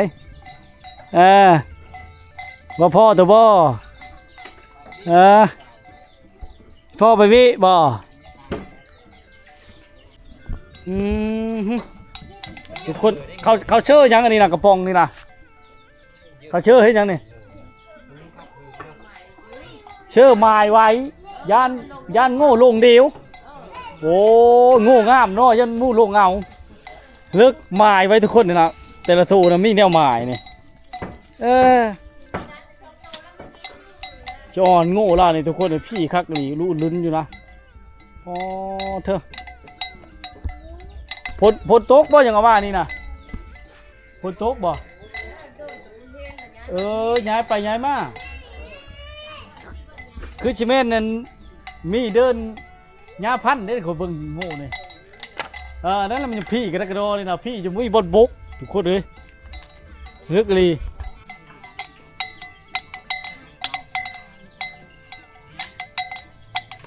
ເອີ ວ່າພໍ່ໂຕບໍ່? ເອີ ພໍ່ໄປວິບໍ່? ອືມ ທຸກຄົນ ເຂົາ ເຂົາເຊີຫຍັງອັນນີ້ນະ ກະປ໋ອງນີ້ນະ ເຂົາເຊີເຮັດຫຍັງນີ້? ເຊີໝາຍໄວ້ ຢ້ານ ຢ້ານໂງ່ຫຼົງເດວ. ໂອ້ ໂງ່ງາມເນາະ ຢ້ານໝູ່ຫຼົງເອົາ. ເລິກໝາຍໄວ້ທຸກຄົນນີ້ນະ ແຕ່ລະໂຕນະມີແນວໝາຍນີ້. ເອີ ຈອນໂງ່ລາວນີ້ທຸກຄົນ ຜີຄັກອີ່ຫຼີ ລຸລຶນຢູ່ນະ. ອໍເທີ ຝົນ ຝົນຕົກບໍ່ ຫຍັງວ່ານີ້ນະ ຝົນຕົກບໍ່? ເອີ ຍ້າຍໄປຍ້າຍມາ ຄືຊິແມ່ນນັ້ນ ມີເດີ່ນ ຍາພັນເດ້ ຂ້ອຍເບິ່ງໂງ່ນີ້ ອ່າ ນັ້ນລະມັນຍັງພີ້ກະດະກະດໍນີ້ນະ ພີ້ຈະມີບ່ອນບົກ ທຸກຄົນເອີຍ ເລິກອີ່ຫຼີ.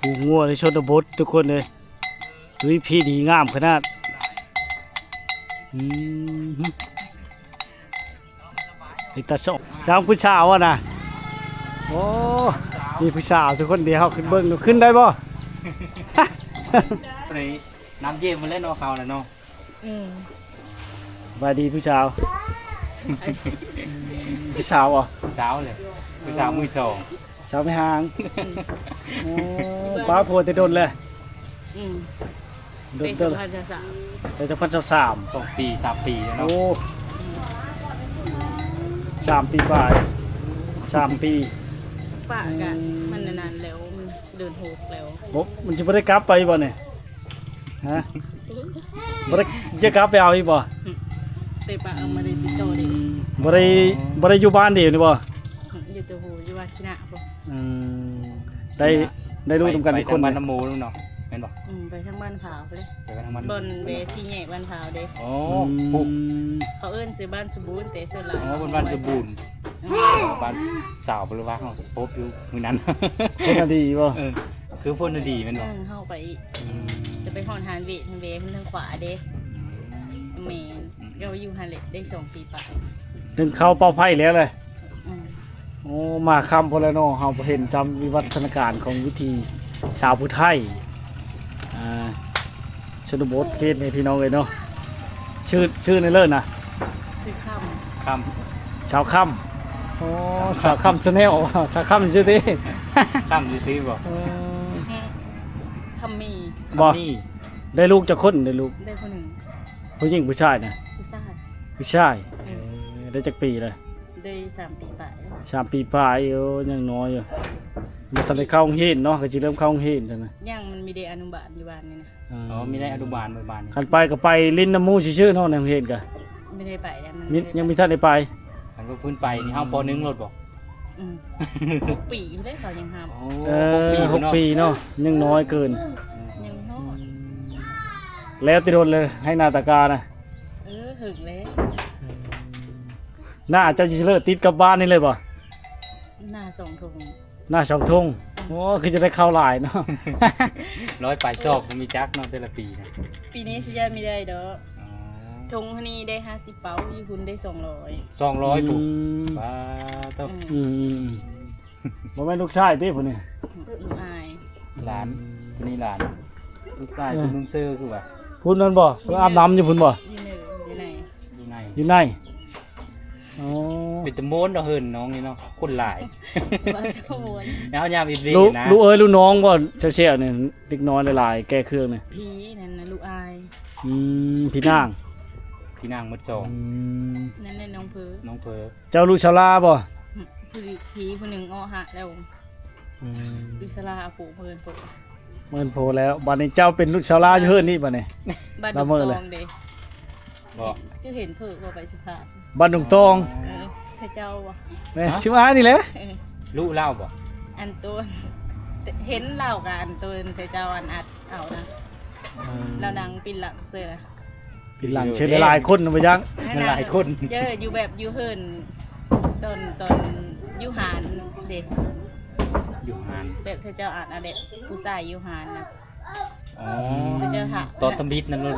ຜູງງົວໃນຊົນນະບົດທຸກຄົນເອີຍ ອຸ້ຍ ພີ້ດີງາມຂະໜາດ. ອືມ ເປັນຕາຊອບ ສາມຜູ້ສາວຫັ້ນນະ. ໂອ້ ມີຜູ້ສາວທຸກຄົນ ດຽວເຮົາຂຶ້ນເບິ່ງດູ ຂຶ້ນໄດ້ບໍ່? ນີ້ ນ້ຳເຢັນໝົດແລ້ວເນາະ ເຂົານະເນາະ. ອືມ ສະບາຍດີຜູ້ສາວ. ຜູ້ສາວບໍ? ສາວເລີຍ ຜູ້ສາວມືສອງ ສາວແມ່ຮ່າງ. ໂອ້ ປ້າຜົວແຕ່ດົນແລ້ວ. ອືມ ດົນເຕີບ ແຕ່ສອງພັນຊາວສາມ ແຕ່ສອງພັນຊາວສາມ ສອງປີ ສາມປີແລ້ວເນາະ. ໂອ້ ສາມປີປາຍ ສາມປີ ປະກະ ອືມ ມັນອັນນັ້ນແລ້ວ ເດືອນຫົກແລ້ວ. ບໍ່ ມັນຊິບໍ່ໄດ້ກັບໄປບໍ່ນີ້? ຮະ ບໍ່ໄດ້ ຈະກັບໄປເອົາອີກບໍ່? ແຕ່ປະເອົາ ບໍ່ໄດ້ຕິດຕໍ່ເດ້. ບໍ່ໄດ້ ບໍ່ໄດ້ຢູ່ບ້ານດຽວນີ້ບໍ່? ຢູ່ແຕ່ ຢູ່ວັດຊະນະພຸ້ນ. ອືມ ໄດ້ ໄດ້ລູກນຳກັນຈັກຄົນ? ໄປທາງບ້ານນ້ຳໂມເນາະ ແມ່ນບໍ່? ອືມ ໄປທາງບ້ານພ້າວພຸ້ນເດ້ ໄປທາງບ້ານ ບ່ອນແວະສີ່ແຍກບ້ານພ້າວເດ້. ອໍ ອືມ ເຂົາເອີ້ນຊື່ບ້ານສົມບູນ ແຕ່ສ່ວນຫຼາຍ ອໍ ເພິ່ນບ້ານສົມບູນ. ອືມ ບ້ານສາວບໍ ຫຼືວ່າເຮົາພົບຢູ່ມື້ນັ້ນ ຜົນນະດີບໍ່? ເອີ ຄືຜົນນະດີແມ່ນບໍ່? ເອີ ເຮົາໄປອີກ ອືມ ຈະໄປຮອດຮ້ານເວດ ແວະທາງຂວາເດ້. ອືມ ແມ່ນ ອືມ ກໍຢູ່ຫັ້ນແຫຼະ ໄດ້ສອງປີປາຍ ໜຶ້ງເຂົ້າເປົ່າໄຟແລ້ວແຫຼະ. ອືມ ໂອ້ ມາຄ່ຳພຸ້ນແລ້ວເນາະ ເຮົາບໍ່ເຫັນຊ້ຳວິວັດທະນາການຂອງວິຖີຊາວຜູ້ໄທ ອ່າ ຊົນນະບົດເຂດນີ້ພີ່ນ້ອງເອີຍເນາະ. ຊື່ ຊື່ແນວເລີນນະ? ຊື່ຄຳ ຄຳ ສາວຄຳ. ໂອ້ ສາວຄຳ Channel ສາວຄຳຊື່ຕິ ຄຳຊື່ໆບໍ? ເອີ ຄຳມີ ບໍ່ ຄຳມີ. ໄດ້ລູກຈັກຄົນ? ໄດ້ລູກ ໄດ້ຜູ້ໜຶ່ງ. ຜູ້ຍິງຜູ້ຊາຍນະ? ຜູ້ຊາຍ ຜູ້ຊາຍ. ເອີ ເອີ ໄດ້ຈັກປີລະ? ໄດ້ສາມປີປາຍ ສາມປີປາຍ. ໂອ້ ຍັງນ້ອຍຢູ່ ບໍ່ທັນໄດ້ເຂົ້າໂຮງຮຽນເນາະ ກໍຊິເລີ່ມເຂົ້າໂຮງຮຽນຊັ້ນນະ. ຍັງ ມັນມີແຕ່ອະນຸບານຢູ່ບ້ານນີ້ນະ. ອໍ ອໍ ມີແຕ່ອະນຸບານຢູ່ບ້ານນີ້. ຄັນໄປກໍໄປຫຼິ້ນນຳໝູ່ຊື່ໆເນາະ ໃນໂຮງຮຽນກໍ ບໍ່ໄດ້ໄປ ຍັງ ຍັງບໍ່ທັນໄດ້ໄປ. ຄັນວ່າເພິ່ນໄປນີ້ ເຮົາ ປໍໜຶ່ງໂລດບໍ? ອືມ ຫົກປີພຸ້ນເດ້ ເຂົາຍັງຮັບ. ໂອ້ ເອີ ຫົກປີເນາະ ຫົກປີເນາະ ຍັງນ້ອຍເກີນ ອືມ ຍັງຮອດ. ແລ້ວແຕ່ດົນເລີຍ ໄຮ່ນາຕາການະ? ເອີ ເຫິງແລ້ວ. ອືມ ນາເຈົ້າຢູ່ເລີດຕິດກັບບ້ານນີ້ເລີຍບໍ? ນາສອງທົ່ງ ນາສອງທົ່ງ. ໂອ້ ຄືຈະໄດ້ເຂົ້າຫຼາຍເນາະ ຮ້ອຍປາຍຊອກ ບໍ່ມີຈັກເນາະ ແຕ່ລະປີນະ. ປີນີ້ຊິຢ້ານບໍ່ໄດ້ດອກ. ອໍ ທົ່ງນີ້ໄດ້ຫ້າສິບເປົາ ຢູ່ພຸ້ນໄດ້ສອງຮ້ອຍ ສອງຮ້ອຍພຸ້ນ. ອືມ ປາດໂທ້ ອືມ ອືມ ອືມ ບໍ່ແມ່ນລູກຊາຍຕິຜູ້ນີ້? ລູກອ້າຍ ຫຼານ ຜູ້ນີ້ຫຼານ ລູກຊາຍ ເອີ ຜູ້ໜຶ່ງເຊີຄືວ່າ ພຸ້ນນັ້ນບໍ? ເພິ່ນອາບນ້ຳຢູ່ພຸ້ນບໍ? ຢູ່ໃນ ຢູ່ໃນ ຢູ່ໃນ. ອໍ ເປັນຕາມ່ວນເນາະ ເຮືອນນ້ອງນີ້ເນາະ ຄົນຫຼາຍ ວ່າສະໝວນ ແລ້ວຍາມອີບລີ ລູກ ນະ ລູກເອີຍ ລູກນ້ອງບໍ່ ແຊວໆນີ້ ເດັກນ້ອຍຫຼາຍໆ ແກ່ເຄື່ອງນີ້? ຜີນັ້ນນະ ລູກອ້າຍ. ອືມ ຜີນາງ ຜີນາງໝົດສອງ. ອືມ ນັ້ນແຫຼະ ນ້ອງເພີ ນ້ອງເພີ. ເຈົ້າລູກສາວລາບໍ່? ອືມ ຜີ ຜີຜູ້ໜຶ່ງເອາະຫະແລ້ວ. ອືມ ລູກສາວລາເອົາຜູ້ເພິ່ນ ເພິ່ນໂພແລ້ວ. ບາດນີ້ເຈົ້າເປັນລູກສາວລາຢູ່ເຮືອນນີ້ບາດນີ້? ບ້ານດົງຕອງເດ້. ບໍ່ ຄືເຫັນເພີບໍ່ໄປສະພາດ ບ້ານດົງຕອງ. ເອີ ເຂົາເຈົ້າບໍ່ ແມ່ນ ຊື່ອ້າຍນີ້ແຫຼະ. ເອີ ຮູ້ລາວບໍ່? ອັນໂຕ ເຫັນລາວກະອັນໂຕ ເຂົາເຈົ້າອັນອັດເອົານະ. ອືມ ລາວນັ່ງປິ່ນຫຼັງເຊີນະ ປິ່ນຫຼັງເຊີນຫຼາຍໆຄົນນະ ບໍ່ຍັງ ຫຼາຍໆຄົນ. ເອີ ຢູ່ແບບຢູ່ເຮືອນ ຕອນ ຕອນຢູ່ຮ້ານເດ້ ຢູ່ຮ້ານ ແບບເຂົາເຈົ້າອັດເອົາເດ້ ຜູ້ຊາຍຢູ່ຮ້ານນະ. ອໍ ເຂົາເຈົ້າຫາ ຕອນທຳອິດນັ້ນເນາະ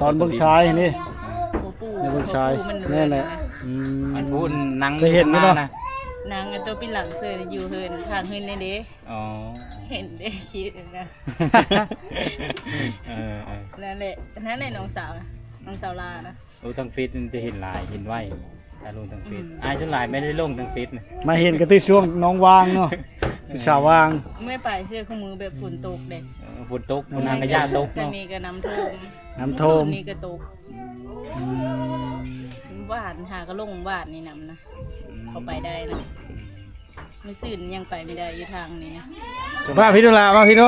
ຕອນເບິ່ງຊາຍຫັ້ນເດ້ ອືມ ໃນເບິ່ງຊາຍ ແມ່ນແຫຼະ. ອືມ ອັນຜູ້ນັ່ງ ເຄີຍເຫັນຢູ່ເນາະ ນັ່ງອັນໂຕປິ່ນຫຼັງເຊີນຢູ່ເຮືອນ ຂ້າງເຮືອນນີ້ເດ້. ອໍ ເຫັນເດ້ ຄິດນະ. ເອີ ເອີ ນັ້ນແຫຼະ ນັ້ນແຫຼະ ນ້ອງສາວ ນ້ອງສາວລານະ. ໂອ້ ທາງເຟສນີ້ຈະເຫັນຫຼາຍ ເຫັນໄວ ຖ້າລົງທາງເຟສ. ອືມ ອ້າຍສ່ວນຫຼາຍບໍ່ໄດ້ລົງທາງເຟສນະ ມາເຫັນກໍແຕ່ຊ່ວງນ້ອງວ່າງເນາະ ເອີ ຜູ້ສາວວ່າງ. ເມື່ອປາຍເຊື່ອ ຄູ່ມື້ແບບຝົນຕົກເດ້. ເອີ ຝົນຕົກ ອືມ ນ້ຳກະຢາດຕົກເນາະ ກໍນີ້ກໍນ້ຳຖ້ວມ ນ້ຳຖ້ວມ ນີ້ກໍຕົກ. ອືມ ຫວານ ຫາກໍລົງຫວານນີ້ນຳນະ ອືມ ເຂົ້າໄປໄດ້ນະ. ມື້ຊືນຍັງໄປບໍ່ໄດ້ຢູ່ທາງນີ້ນະ. ມາພີ່ດູລະ ມາພີ່ດູ.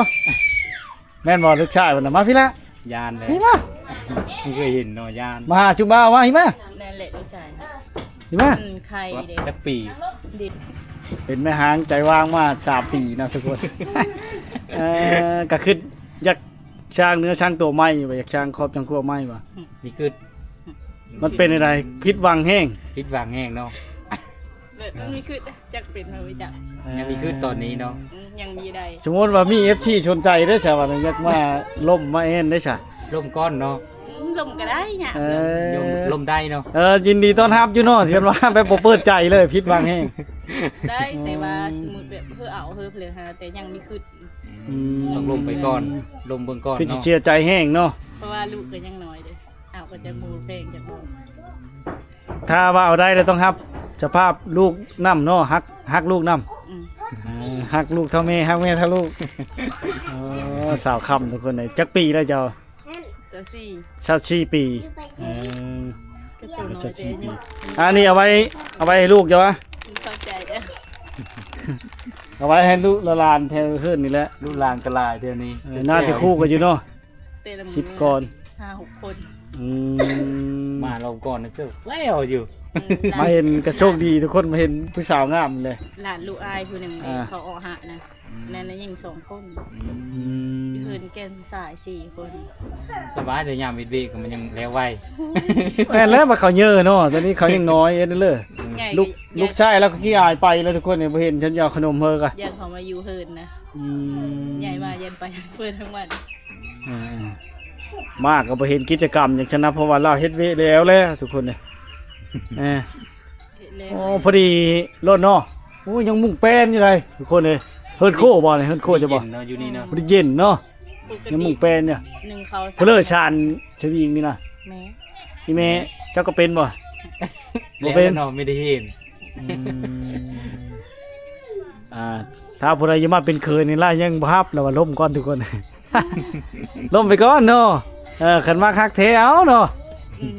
ແມ່ນບໍ່ ລູກຊາຍເພິ່ນນະ? ມາພີ່ລະ. ຢ້ານເລີຍ ນີ້ມາ ບໍ່ເຄີຍເຫັນເນາະ ຢ້ານ. ມາຫາຈຸບ່າວ ມາ ພີ່ມາ. ນັ້ນແຫຼະລູກຊາຍ ພີ່ມາ. ມັນໄຂ່ເດ້ ຈັກປີ? ເດັກ ເປັນແມ່ຮ້າງໃຈຫວ່າງມາສາມປີເນາະທຸກຄົນ. ເອີ ກະຄິດຢາກ ສ້າງເນື້ອສ້າງຕົວໃໝ່ບໍ່? ຢາກສ້າງຄອບສ້າງຄົວໃໝ່ບໍ່? ອືມ ມີຄຶດ ມັນເປັນຈັ່ງໃດ? ຜິດຫວັງແຮງ ຜິດຫວັງແຮງເນາະ ແບບມັນມີຄຶດ ຈັກເປັນຫຍັງຈັກ ຍັງມີຄຶດຕອນນີ້ເນາະ ອືມ ຍັງມີໄດ້ ສົມມຸດວ່າມີເອັຟຊີສົນໃຈເດ້ຊະ ວ່າຢາກມາລົມມາແອນເດ້ຊະ ລົມກ່ອນເນາະ ອືມ ລົມກໍໄດ້ຫຍັງ ເອີ ລົມ ລົມໄດ້ເນາະ ເອີ ຍິນດີຕ້ອນຮັບຢູ່ເນາະ ຄັນວ່າແບບບໍ່ເປີດໃຈເລີຍ ຜິດຫວັງແຮງ ໄດ້ ແຕ່ວ່າສົມມຸດແບບເຮີເອົາເຮີເລີຍຫາ ແຕ່ຍັງມີຄຶດ ອືມ ຕ້ອງລົມໄປກ່ອນ ລົມເບິ່ງກ່ອນ ຄືຊິເນາະ ເສຍໃຈແຮງເນາະ ເພາະວ່າລູກກໍຍັງນ້ອຍເດ້ ເອົາກໍຈະບໍ່ແພງຈັກບໍ່ ຖ້າວ່າເອົາໄດ້ແລ້ວຕ້ອງຮັບສະພາບລູກນຳເນາະ ຮັກ ຮັກລູກນຳ ອືມ ເອີ ຮັກລູກເທົ່າແມ່ ຮັກແມ່ເທົ່າລູກ ໂອ້ ສາວຄຳທຸກຄົນເອີຍ ຈັກປີແລ້ວເຈົ້າ? ຊາວສີ່ ຊາວສີ່ປີ ເອີ ກໍໂຕນ້ອຍ ຊາວສີ່ປີ ອັນນີ້ເອົາໄວ້ ເອົາໄວ້ໃຫ້ລູກເຈົ້າວະ ຂອບໃຈເດີ້ ເອົາໄວ້ໃຫ້ລູກຫຼານແຖວເຮືອນນີ້ແຫຼະ ລູກຫຼານກໍຫຼາຍແຖວນີ້ ເອີ ໜ້າຈະຄູ່ກັນຢູ່ເນາະ ແຕ່ລະມື້ສິບກ່ອນ ຫ້າຫົກຄົນ ອືມ ມາລອບກ່ອນນະເຈົ້າແຊວຢູ່ ອືມ ມາເຫັນກໍໂຊກດີທຸກຄົນ ມາເຫັນຜູ້ສາວງາມເລີຍ ຫຼານລູກອ້າຍຜູ້ໜຶ່ງເດ້ ອ່າ ເຂົາເອາະຫະນະ ອືມ ແມ່ນຍິງສອງຄົນ ອືມ ຢູ່ເຮືອນແກ່ນຜູ້ຊາຍສີ່ຄົນ ສະບາຍເດ້ ຍາມເຮັດວຽກກໍມັນຍັງແລ້ວໄວ ແມ່ນແລ້ວ ບັດເຂົາເຍີເນາະ ຕອນນີ້ເຂົາຍັງນ້ອຍເອີເລີ ອືມ ໃຫຍ່ ລູກ ກໍ ລູກຊາຍລາວກໍຂີ້ອາຍໄປແລ້ວ ທຸກຄົນນີ້ບໍ່ເຫັນ ສັນຍາຂະໜົມເຮີກະ ຢ້ານເຂົາມາຢູ່ເຮືອນນະ ອືມ ໃຫຍ່ມາຢ້ານໄປເພິ່ນທັງວັນ ເອີ ມາກໍບໍ່ເຫັນກິດຈະກຳຫຍັງຊັ້ນນະ ເພາະວ່າລາວເຮັດວຽກແລ້ວແຫຼະທຸກຄົນເອີຍ ເອີ ເຮັດແລ້ວ ໂອ້ ພໍດີໂລດເນາະ ໂອ້ ຍັງມຸງແປ້ນຢູ່ໃດ໋ທຸກຄົນເອີຍ ເຮືອນໂຄບໍ່ນີ້ ເຮືອນໂຄຈະບໍ່ ເນາະ ຢູ່ນີ້ເນາະ ບໍ່ໄດ້ເຢັນເນາະ ປົກກະຕິ ຍັງມຸງແປ້ນຢູ່ ໜຶ່ງເຂົ້າ ເພີເລີຊານສະວິງນີ້ນະ ແມ່ ອີແມ່ ເຈົ້າກໍເປັນບໍ່? ບໍ່ເປັນ ແລ້ວເນາະ ມີແຕ່ເຫັນ ອືມ ອ່າ ຖ້າຜູ້ໃດຢາກມາເປັນເຂີນນີ້ລະ ຍັງບໍ່ຮັບລະວ່າ ລົມກ່ອນທຸກຄົນ ລົມໄປກ່ອນເນາະ ເອີ ຄັນມັກຮັກແທ້ເອົາເນາະ ອືມ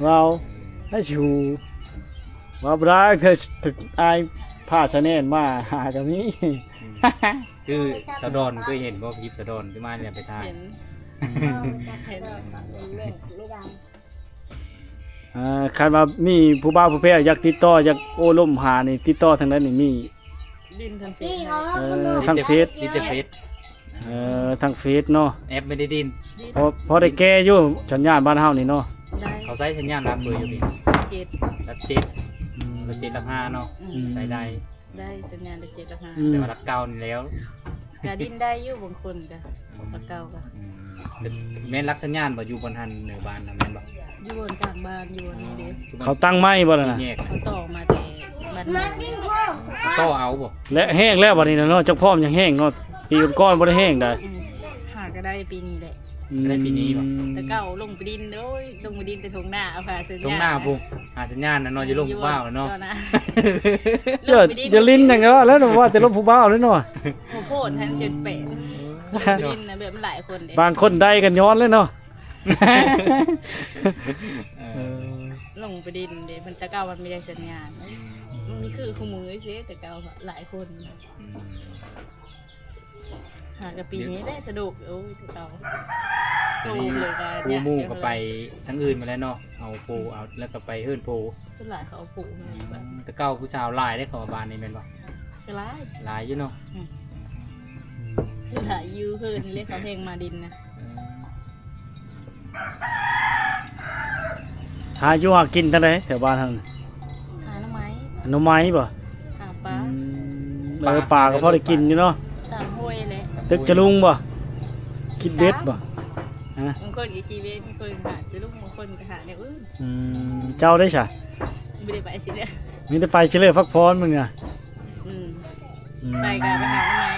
ເວົ້າໃຫ້ຊູ ເວົ້າບໍ່ໄດ້ ເທື່ອອາຍພາສະແໜນມາຫາກໍມີ ອືມ ຄືສາວດອນເຄີຍເຫັນບໍ່? ຄລິບສາວດອນທີ່ມານີ້ແຫຼະ ໄປຖ່າຍ ເຫັນ ເຫັນ ອ່າ ຄັນວ່າມີຜູ້ບ່າວຜູ້ແພ້ວຢາກຕິດຕໍ່ ຢາກໂອ້ລົມຫານີ້ ຕິດຕໍ່ທາງໃດນີ້? ມີ ດິນທາງເຟສ ເອີ ທາງເຟສ ດິນແຕ່ເຟສ ເອີ ທາງເຟສເນາະ ແອັບໄມ່ໄດ້ດິນ ພໍ ພໍໄດ້ແກ່ຢູ່ ສັນຍານບ້ານເຮົານີ້ເນາະ ໄດ້ ເຂົາໃຊ້ສັນຍານຫຼັກເບີຢູ່ນີ້ ເຈັດ ຫຼັກເຈັດ ອືມ ຫຼັກເຈັດ ຫຼັກຫ້າເນາະ ອືມ ໃຊ້ໄດ້ ໄດ້ສັນຍານຫຼັກເຈັດ ຫຼັກຫ້າ ອືມ ແຕ່ວ່າຫຼັກເກົ້ານີ້ແລ້ວ ກະດິນໄດ້ຢູ່ບາງຄົນກະ ອືມ ຫຼັກເກົ້າກະ ອືມ ແມ່ນຫຼັກສັນຍານບໍ່ ຢູ່ບ່ອນຫັ້ນເໜືອບ້ານນະ ແມ່ນບໍ່? ຢູ່ບ່ອນກາງບ້ານ ຢູ່ບ່ອນນີ້ເດ້ ເຂົາຕັ້ງໃໝ່ບໍ່ລະນະ? ສີ່ແຍກ ເຂົາຕໍ່ມາແຕ່ບ້ານໂພ ຕໍ່ເອົາບໍ່? ແລະແຫ້ງແລ້ວບັດນີ້ນະເນາະ ຈັກພ້ອມຍັງແຫ້ງເນາະ ປີກ່ອນໆບໍ່ໄດ້ແຫ້ງໃດ ອືມ ຫາກໍໄດ້ປີນີ້ແຫຼະ ອືມ ໄດ້ປີນີ້ບໍ່? ແຕ່ເກົ່າລົງໄປດິນ ໂອ້ຍ ລົງໄປດິນແຕ່ທົ່ງນາ ເອົາຫາສັນຍານ ທົ່ງນາພຸ້ນ ຫາສັນຍານນະເນາະ ຢູ່ລົມຜູ້ບ່າວເນາະ ຢູ່ບ່ອນ ຢູ່ບ່ອນ ເຈົ້າ ຢ່າຫຼິ້ນຫຍັງກໍວ່າແລ້ວເນາະ ວ່າແຕ່ລົມຜູ້ບ່າວເລີຍເນາະ ໂອ້ໂພດ ຫັ້ນຈົນແປກ ດິນນະ ແບບມັນຫຼາຍຄົນເດ້ ບາງຄົນໄດ້ກັນຍ້ອນເລີຍເນາະ ເອີ ລົງໄປດິນເດ້ ມັນແຕ່ເກົ່າມັນມີແຕ່ສັນຍານ ອືມ ມັນມີຄືຄູ່ມື້ເດ້ ແຕ່ເກົ່າຫຼາຍຄົນ ອືມ ຫາກະປີນີ້ແຫຼະສະດວກ ໂອ້ຍ ແຕ່ເກົ່າ ດຽວນີ້ ໂທເລີຍກະ ຄູ່ໝູ່ກໍໄປທາງອື່ນມາແລ້ວເນາະ ເອົາໂພ ເອົາ ແລ້ວກໍໄປເຮືອນໂພ ສ່ວນຫຼາຍເຂົາເອົາໂພມາ ອືມ ແຕ່ເກົ່າຜູ້ສາວຫຼາຍເດ້ ເຂົາວ່າບ້ານນີ້ແມ່ນບໍ່? ກໍຫຼາຍ ຫຼາຍຢູ່ເນາະ ອືມ ຫຼາຍຢູ່ເຮືອນເລີຍ ເຂົາແຮ່ງມາດິນນະ ເອີ ຫາຢູ່ຫາກິນທາງໃດແຖວບ້ານເຮົາ? ຫາໜໍ່ໄມ້ ໜໍ່ໄມ້ບໍ່? ຫາປາ ອືມ ເອີ ປາກໍພໍໄດ້ກິນຢູ່ເນາະ ຕາມຫ້ວຍແຫຼະ ຕຶກຈະລຸງບໍ່? ກິນເບັດບໍ່? ຮະ ບາງຄົນກໍຂີ່ເບັດ ບາງຄົນຫາຈະລຸງ ບາງຄົນກໍຫາແນວອື່ນ ອືມ ເຈົ້າໄດ້ຊະ? ບໍ່ໄດ້ໄປຊິເລີຍ ມີແຕ່ໄປຊິເລີຍ ພັກຜ່ອນມື້ນີ້ນະ ອືມ ອືມ ໄປກໍໄປຫາໜໍ່ໄມ້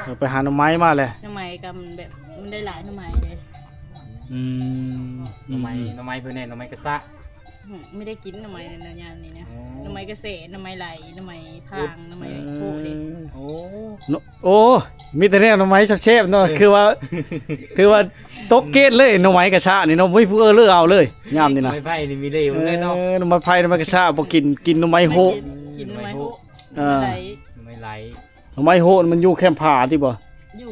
ເອີ ໄປຫາໜໍ່ໄມ້ມາແຫຼະ ໜໍ່ໄມ້ກໍມັນແບບ ມັນໄດ້ຫຼາຍໜໍ່ໄມ້ເດ້ ອືມ ໜໍ່ໄມ້ ອືມ ໜໍ່ໄມ້ເພິ່ນແນ່ ໜໍ່ໄມ້ກະຊະ ອືມ ໄມ່ໄດ້ກິນໜໍ່ໄມ້ໃນຍາມນີ້ນະ ອໍ ໜໍ່ໄມ້ກະເສດ ໜໍ່ໄມ້ໄຫຼ ໜໍ່ໄມ້ພາງ ໂອ້ ໜໍ່ໄມ້ໂພເດ້ ໂອ້ ໂອ້ ມີແຕ່ແນວໜໍ່ໄມ້ແຊບໆເນາະ ເອີ ຄືວ່າ ຄືວ່າຕົກເກດເລີຍ ໜໍ່ໄມ້ກະຊະນີ້ເນາະ ບໍ່ມີຜູ້ເອື້ອເລືອກເອົາເລີຍ ຍາມນີ້ນະ ໜໍ່ໄມ້ໄຜ່ນີ້ມີເລີຍເນາະ ເອີ ໜໍ່ໄມ້ໄຜ່ ໜໍ່ໄມ່ກະຊະບໍ່ກິນ ກິນໜໍ່ໄມ້ໂຮະ ກິນໜໍ່ໄມ້ໂຮະ ເອີ ໜໍ່ໄມ້ໄຫຼ ໜໍ່ໄມ້ໂຮະມັນຢູ່ແຄມຜາຕິບໍ່? ຢູ່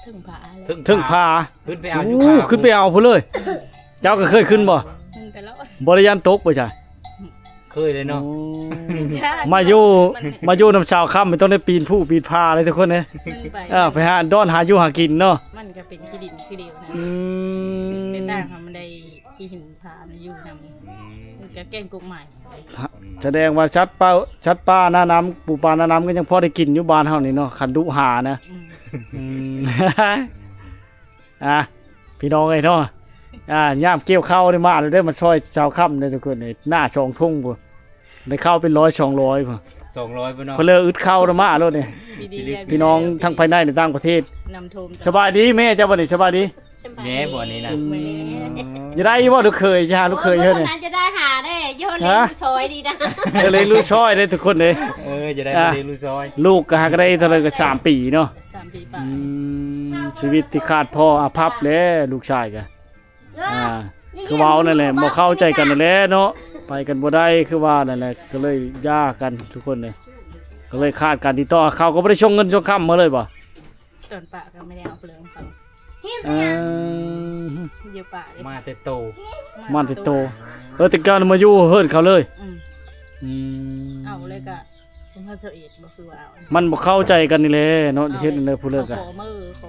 ເທິງຜາແຫຼະ ເທິງຜາ ຂຶ້ນໄປເອົາຢູ່ ໂອ້ ຂຶ້ນໄປເອົາພຸ້ນເລີຍ ເຈົ້າກໍເຄີຍຂຶ້ນບໍ່? ຂຶ້ນໄປແລ້ວ ບໍ່ໄດ້ຢ້ານຕົກບໍ່ຊະ? ເຄີຍເລີຍເນາະ. ໂອ້ ມາຢູ່ ມາຢູ່ນຳຊາວຄ່ຳ ມັນຕ້ອງໄດ້ປີນພູປີນຜາເລີຍທຸກຄົນເອີຍ. ເອີ ໄປຫາດອນຫາຢູ່ຫາກິນເນາະ. ມັນກໍເປັນຂີ້ດິນຄືດຽວນະ. ອືມ ແຕ່ຕ່າງເຮົາມັນໄດ້ຂີ້ຫີນຜາມາຢູ່ນຳ. ອືມ ມັນກໍແກ້ງກົກໝາຍ. ສະແດງວ່າສັດປ່າ ສັດປ່າໜ້ານ້ຳ ປູປາໜ້ານ້ຳກໍຍັງພໍໄດ້ກິນຢູ່ບ້ານເຮົານີ້ເນາະ ຄັນດຸຫານະ. ອືມ ອືມ ອ່າ ພີ່ນ້ອງເອີຍເນາະ ອ່າ ຍາມກ່ຽວເຂົ້ານີ້ມາແລ້ວເດີ ມາຊ່ອຍຊາວຄ່ຳເດີທຸກຄົນເອີຍ. ໜ້າສອງທົ່ງພຸ້ນ ໄດ້ເຂົ້າເປັນຮ້ອຍສອງຮ້ອຍພຸ້ນ ສອງຮ້ອຍພຸ້ນເນາະ. ເພິ່ນເລີອຶດເຂົ້ານຳມາໂລດນີ້. ພີ່ນ້ອງທັງພາຍໃນ ແລະ ຕ່າງປະເທດ. ນ້ຳຖ້ວມ. ສະບາຍດີແມ່ເຈົ້າ ບັດນີ້ສະບາຍດີ. ແມ່ບໍ່ນີ້ນະ ແມ່ ຢາກໄດ້ຢູ່ບໍ່ລູກເຂີຍ? ຊິຫາລູກເຂີຍເຮົານີ້ ໂອ້ຍ ບໍ່ທັນຈະໄດ້ຫາເດ້ ຢູ່ເລັງລູກຊອຍດີນະ. ເອີ ເລັງລູກຊອຍເດ້ທຸກຄົນເດ້. ເອີ ຈະໄດ້ມາເລັງລູກຊອຍ. ລູກກໍຫາກໍໄດ້ເທົ່າໃດກໍສາມປີເນາະ ສາມປີປາຍ. ອືມ ຊີວິດທີ່ຂາດພໍ່ອາພັບແຫຼະ ລູກຊາຍກໍ ອ່າ ຄືເວົ້ານັ້ນແຫຼະ ບໍ່ເຂົ້າໃຈກັນນັ້ນແຫຼະເນາະ ໄປກັນບໍ່ໄດ້ຄືວ່ານັ້ນແຫຼະ ກໍເລີຍຢ່າກັນທຸກຄົນເດ້. ກໍເລີຍຂາດການຕິດຕໍ່ ເຂົາກໍບໍ່ໄດ້ສົ່ງເງິນສົ່ງຄຳມາເລີຍບໍ່? ຕອນປະກໍບໍ່ໄດ້ເອົາເລື່ອງເຂົາ. ເອີ ຢູ່ປະເດ້ ມາແຕ່ໂຕ ມາແຕ່ໂຕ. ເອີ ແຕ່ກ່ອນມາຢູ່ເຮືອນເຂົາເລີຍ. ອືມ ອືມ ເອົາເລີຍກະ ສອງພັນຊາວເອັດ ບໍ່ຄືວ່າເອົາ ມັນບໍ່ເຂົ້າໃຈກັນນີ້ແຫຼະເນາະ. ເຮັດແນວໃດຜູ້ເລີກກະ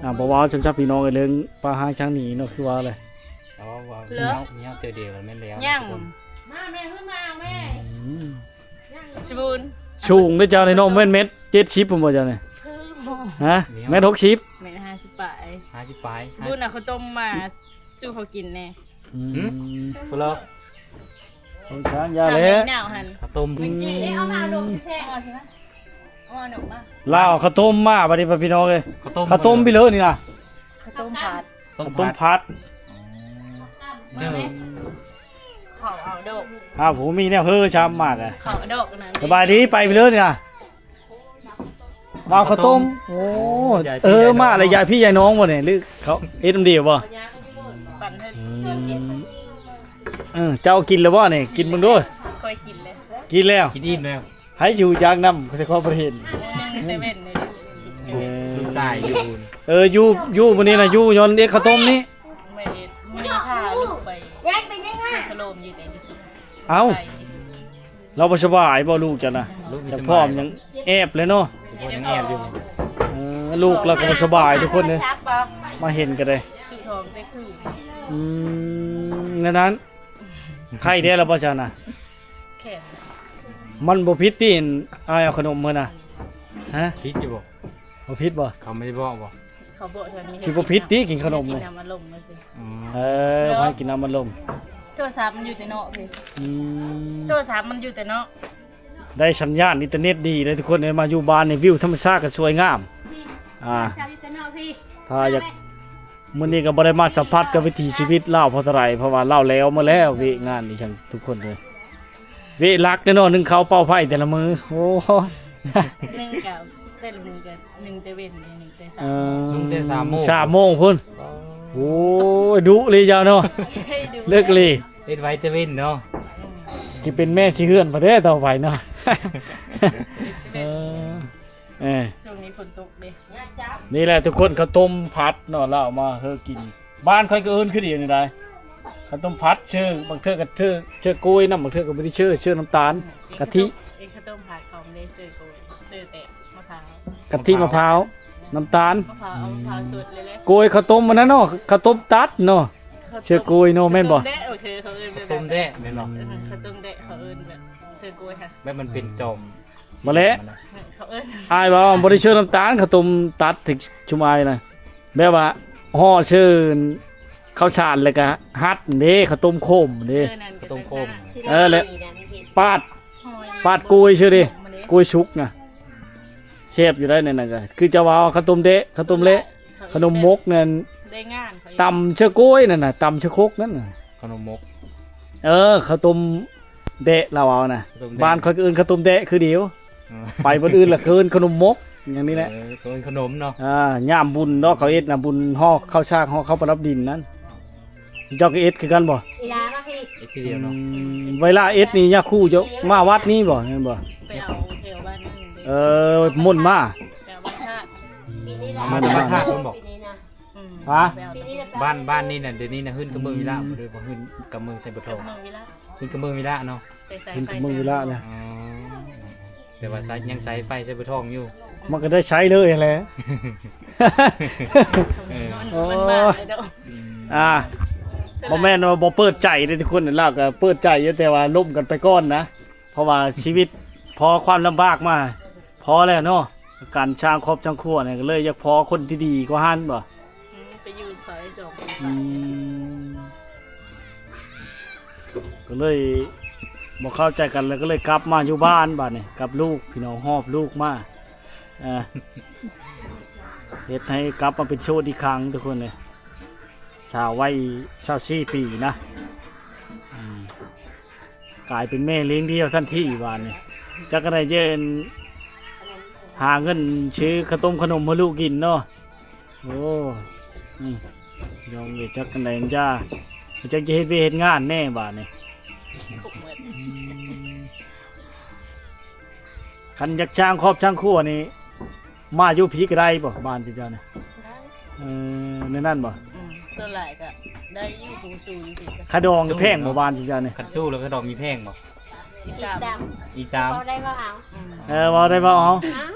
ອ່າ ບໍ່ເວົ້າຊ້ຳຊະພີ່ນ້ອງເອີຍ ເລື່ອງປະຫາທາງນີ້ເນາະ ຄືວ່າແຫຼະ. ເອີ ເວົ້າ ເລີກ ເມຍ ເມຍເຈົ້າດຽວແມ່ນແລ້ວ. ຍັງ ມາແມ່ ຂຶ້ນມາເອົາແມ່ ອືມ ສະບູນ ສູງເດ້ເຈົ້ານີ້ເນາະ ແມ່ນແມັດເຈັດສິບພຸ້ນບໍ່ເຈົ້ານີ້? ຮະ ແມັດຫົກສິບ ແມັດຫ້າສິບປາຍ ຫ້າສິບປາຍ. ສະບູນເອົາເຂົ້າຕົ້ມມາສູ່ເຂົາກິນແດ່. ອືມ ພຸ້ນລະ ສົງສານຢ່າແຫຼະ ຂ້າວໜາວຫັ້ນ ເຂົ້າຕົ້ມ. ອືມ ເອົາມາເອົານົມແທ້ ເອົາມາເອົານົມມາ. ລາວເອົາເຂົ້າຕົ້ມມາບັດນີ້ ພີ່ນ້ອງເອີຍ ເຂົ້າຕົ້ມ ເຂົ້າຕົ້ມພີ່ເລີນີ້ນະ ເຂົ້າຕົ້ມຜັດ ເຂົ້າຕົ້ມຜັດ. ອໍ ເຈົ້າ ເຂົາເອົາດອກ ອ້າວ ບໍ່ມີແນວເຮີຊ້ຳມາກະ ເຂົາເອົາດອກນັ້ນ. ສະບາຍດີ ໄປພີ່ເລີນີ້ນະ ລາວເຂົ້າຕົ້ມ. ໂອ້ ເອີ ມາແລ້ວ ຍາຍພີ່ຍາຍນ້ອງບໍ່ນີ້ ຫຼືເຂົາເຮັດນຳດຽວບໍ່? ປັນເພິ່ນ ອືມ ເອີ ເຈົ້າກິນແລ້ວບໍ່ນີ້? ກິນເບິ່ງດູ. ຂ້ອຍກິນແລ້ວ ກິນແລ້ວ ກິນອີ່ມແລ້ວ. ໃຜຊິຮູ້ຈັກນຳ ແຕ່ຂ້ອຍບໍ່ໄດ້ເຫັນ ໜຶ່ງແຕ່ເວັນນີ້. ເອີ ລູກຊາຍຢູ່ພຸ້ນ ເອີ ຢູ່ ຢູ່ມື້ນີ້ນະ ຢູ່ຍ້ອນເຮັດເຂົ້າຕົ້ມນີ້. ແມ່ນ ມື້ນີ້ພາລູກໄປ ຍັງເປັນຍັງ ເຊສະໂລມຢູ່ແຕ່ຢູ່ສຸດ. ເອົ້າ ໄປ ລາວບໍ່ສະບາຍບໍ່ລູກເຈົ້ານະ? ລູກນີ້ ຈະພ້ອມ ສະບາຍ ຍັງແອບເລີຍເນາະ ຍັງແອບຢູ່. ເອີ ລູກລາວກໍບໍ່ສະບາຍທຸກຄົນເດີ ມາເຫັນກໍໄດ້ ຊື້ທອງແຕ່ຄືນ. ອືມ ແນວນັ້ນ ໄຂ້ແດ່ລະບໍ່ຊັ້ນນະ? ແຂນ ມັນບໍ່ຜິດຕິ ອ້າຍເອົາຂະໜົມເພິ່ນນະ? ຮະ ຜິດຢູ່ບໍ່? ບໍ່ຜິດບໍ່? ເຂົາບໍ່ໄດ້ບອກບໍ່? ເຂົາບອກເທົ່ານີ້ ຊິບໍ່ຜິດຕິ ກິນຂະໜົມນີ້. ກິນນ້ຳອັດລົມຈັ່ງຊີ້. ອືມ ເອີ ເນາະ ໃຫ້ກິນນ້ຳອັດລົມ. ໂທລະສັບມັນຢູ່ແຕ່ນອກພີ້. ອືມ ໂທລະສັບມັນຢູ່ແຕ່ນອກ. ໄດ້ສັນຍານອິນເຕີເນັດດີເລີຍທຸກຄົນເອີຍ ມາຢູ່ບ້ານນີ້ ວິວທຳມະຊາດກໍສວຍງາມ. ອ່າ ໂທລະສັບຢູ່ແຕ່ນອກພີ້ ຖ້າຢາກ ມື້ນີ້ກໍບໍ່ໄດ້ມາສຳຜັດກັບວິຖີຊີວິດລາວພໍເທົ່າໃດ ເພາະວ່າລາວແລ້ວມາແລ້ວ ວຽກງານອີ່ຫຍັງທຸກຄົນເອີຍ. ວຽກຫຼັກແນ່ນອນ ໜຶ້ງເຂົ້າເປົ່າໄຟແຕ່ລະມື້. ໂອ້ ໜຶ້ງກໍແຕ່ລະມື້ກໍໜຶ້ງແຕ່ເວັນ ໜຶ້ງແຕ່ສາມ ເອີ ໜຶ້ງແຕ່ສາມໂມງ ສາມໂມງພຸ້ນ. ໂອ້ຍ ດຸເລີຍເຈົ້າເນາະ ເລິກເລີຍ ເຮັດໄວແຕ່ເວັນເນາະ. ຊິເປັນແມ່ຊິເຮືອນພຸ້ນເດ້ຕໍ່ໄປເນາະ. ເອີ ເອີ ຊ່ວງນີ້ຝົນຕົກເດ້. ນີ້ແຫຼະທຸກຄົນ ເຂົ້າຕົ້ມຜັດເນາະ ລາວເອົາມາເຮີກິນ. ບ້ານຂ້ອຍກໍເອີ້ນຄືດຽວນີ້ໄດ໋ ເຂົ້າຕົ້ມຜັດ ເຊີ ບາງເທື່ອກໍເຊີ ເຊີກ້ວຍນຳ ບາງເທື່ອກໍບໍ່ໄດ້ເຊີ ເຊີນ້ຳຕານ ກະທິ. ເອີ ເຂົ້າຕົ້ມ ເອີ ເຂົ້າຕົ້ມຜັດເຂົາບໍ່ໄດ້ເຊີກ້ວຍ ເຊີແຕ່ມະພ້າວ ກະທິມະພ້າວ ນ້ຳຕານ ມະພ້າວ ເອົາມະພ້າວສົດເລີຍແຫຼະ. ກ້ວຍເຂົ້າຕົ້ມອັນນັ້ນເນາະ ເຂົ້າຕົ້ມຕັດເນາະ ເຊີກ້ວຍເນາະ ແມ່ນບໍ່? ເຂົ້າຕົ້ມແດະ ໂອເຄ ເຂົາເອີ້ນແບບ ເຂົ້າຕົ້ມແດະ ເຂົາເອີ້ນແບບເຊີກ້ວຍ ແບບມັນເປັນຈອມ. ບໍ່ແຫຼະ ເຂົາເອີ້ນ ອ້າຍວ່າບໍ່ໄດ້ເຊີນ້ຳຕານ ເຂົ້າຕົ້ມຕັດທີ່ຊຸມອ້າຍນະ ແບບວ່າຫໍ່ເຊີເຂົ້າສານ ແລ້ວກະຮັດເດ້ ເຂົ້າຕົ້ມໂຄມເດ້. ເອີ ນັ້ນ ເຂົ້າຕົ້ມໂຄມ ເອີ ແລ້ວປາດ ປາດກ້ວຍເຊີເດ້ ກ້ວຍສຸກນະ ແຊບຢູ່ໄດ໋. ນັ້ນກະຄືເຈົ້າວ່າເຂົ້າຕົ້ມແດະ ເຂົ້າຕົ້ມແລະ ເຂົ້າຕົ້ມໝົກນັ້ນ ຕຳເຊີກ້ວຍນັ້ນນະ ຕຳເຊີຄົກນັ້ນນະ ເຂົ້າໜົມໝົກ. ເອີ ເຂົ້າຕົ້ມ ແດະລາວເວົ້ານະ ເຂົ້າຕົ້ມແດະ ບ້ານຂ້ອຍກໍເອີ້ນເຂົ້າຕົ້ມແດະຄືດຽວ. ເອີ ໄປບ່ອນອື່ນລະເອີ້ນຂະໜົມໝົກ ຫຍັງນີ້ແຫຼະ. ເອີ ເຂົາເອີ້ນຂະໜົມເນາະ. ອ່າ ຍາມບຸນເນາະ ເຂົາເຮັດນະ ບຸນຫໍ່ເຂົ້າສາກ ຫໍ່ເຂົ້າປະດັບດິນນັ້ນ ເຈົ້າກໍເຮັດຄືກັນບໍ່? ເຮັດຄືດຽວເນາະ. ອືມ ເວລາເຮັດນີ້ຍາຄູເຈົ້າມາວັດນີ້ບໍ່? ແມ່ນບໍ່? ໄປເອົາແຖວບ້ານນັ້ນເດ້. ເອີ ມົນມາ ແຖວບ້ານທາດ. ອືມ ມັນມາທາດພຸ້ນບໍ່? ຮະ? ບ້ານ ບ້ານນີ້ນະ ດຽວນີ້ນະ ຫື່ນກະເມືອງວິລະ ບໍ່ໄດ້ ຫື່ນກະເມືອງໄຊບໍ່ທອງ ຫື່ນກະເມືອງວິລະເນາະ. ແຕ່ສາຍໄຟ ເພິ່ນກໍເບິ່ງເວລາແລ້ວ ອໍ ແຕ່ວ່າສາຍ ຍັງສາຍໄຟໃສ່ບໍ່ທອງຢູ່ ມັນກໍໄດ້ໃຊ້ເລີຍຫັ້ນແຫຼະ ເອີ ມັນ ໂອ້ ມັນມາແລ້ວເນາະ ອືມ ອ່າ ບໍ່ແມ່ນວ່າບໍ່ເປີດໃຈເດ້ທຸກຄົນ ລາວກໍເປີດໃຈຢູ່ ແຕ່ວ່າລົມກັນໄປກ່ອນນະ ເພາະວ່າຊີວິດພໍຄວາມລຳບາກມາ ພໍແລ້ວເນາະ ການສ້າງຄອບສ້າງຄົວນີ້ ກໍເລີຍຢາກພໍຄົນທີ່ດີກວ່າຫັ້ນບໍ? ອືມ ໄປຢູ່ເຂົາໄດ້ສອງປີ ອືມ ກໍເລີຍບໍ່ເຂົ້າໃຈກັນ ແລ້ວກໍເລີຍກັບມາຢູ່ບ້ານບາດນີ້ ກັບລູກ ພີ່ນ້ອງ ຫອບລູກມາ ເອີ ເຮັດໃຫ້ກັບມາເປັນໂສດອີກຄັ້ງທຸກຄົນເອີຍ ສາວໄວຊາວສີ່ປີນະ ອືມ ກາຍເປັນແມ່ລ້ຽງດ່ຽວທັນທີບາດນີ້ ຈັກກະໄດ້ເຢີນຫາເງິນຊື້ຂະຕົ້ມຂະໜົມໃຫ້ລູກກິນເນາະ ໂອ້ ອືມ ຍອມເລີຍ ຈັກຈັ່ງໃດມັນຈະ ຈັກຈະເຮັດວຽກເຮັດງານແດ່ບາດນີ້ ອືມ ຄັນຢາກສ້າງຄອບສ້າງຄົວນີ້ ມາຢູ່ພີ້ກໍໄດ້ບໍ່ ບ້ານເຈົ້ານີ້? ໄດ້ ເອີ ແນວນັ້ນບໍ່? ອືມ ສ່ວນຫຼາຍກໍໄດ້ຢູ່ ຜູ້ສູ້ຢູ່ພີ້ກໍ ຄ່າດອງແພງບໍ່ ບ້ານເຈົ້ານີ້? ຄັນສູ້ແລ້ວຄ່າດອງມີແພງບໍ່? ອີກຕາມ ອີກຕາມ ເວົ້າໄດ້ເວົ້າເອົາ ອືມ ເອີ ເວົ້າໄດ້ເວົ້າເອົາ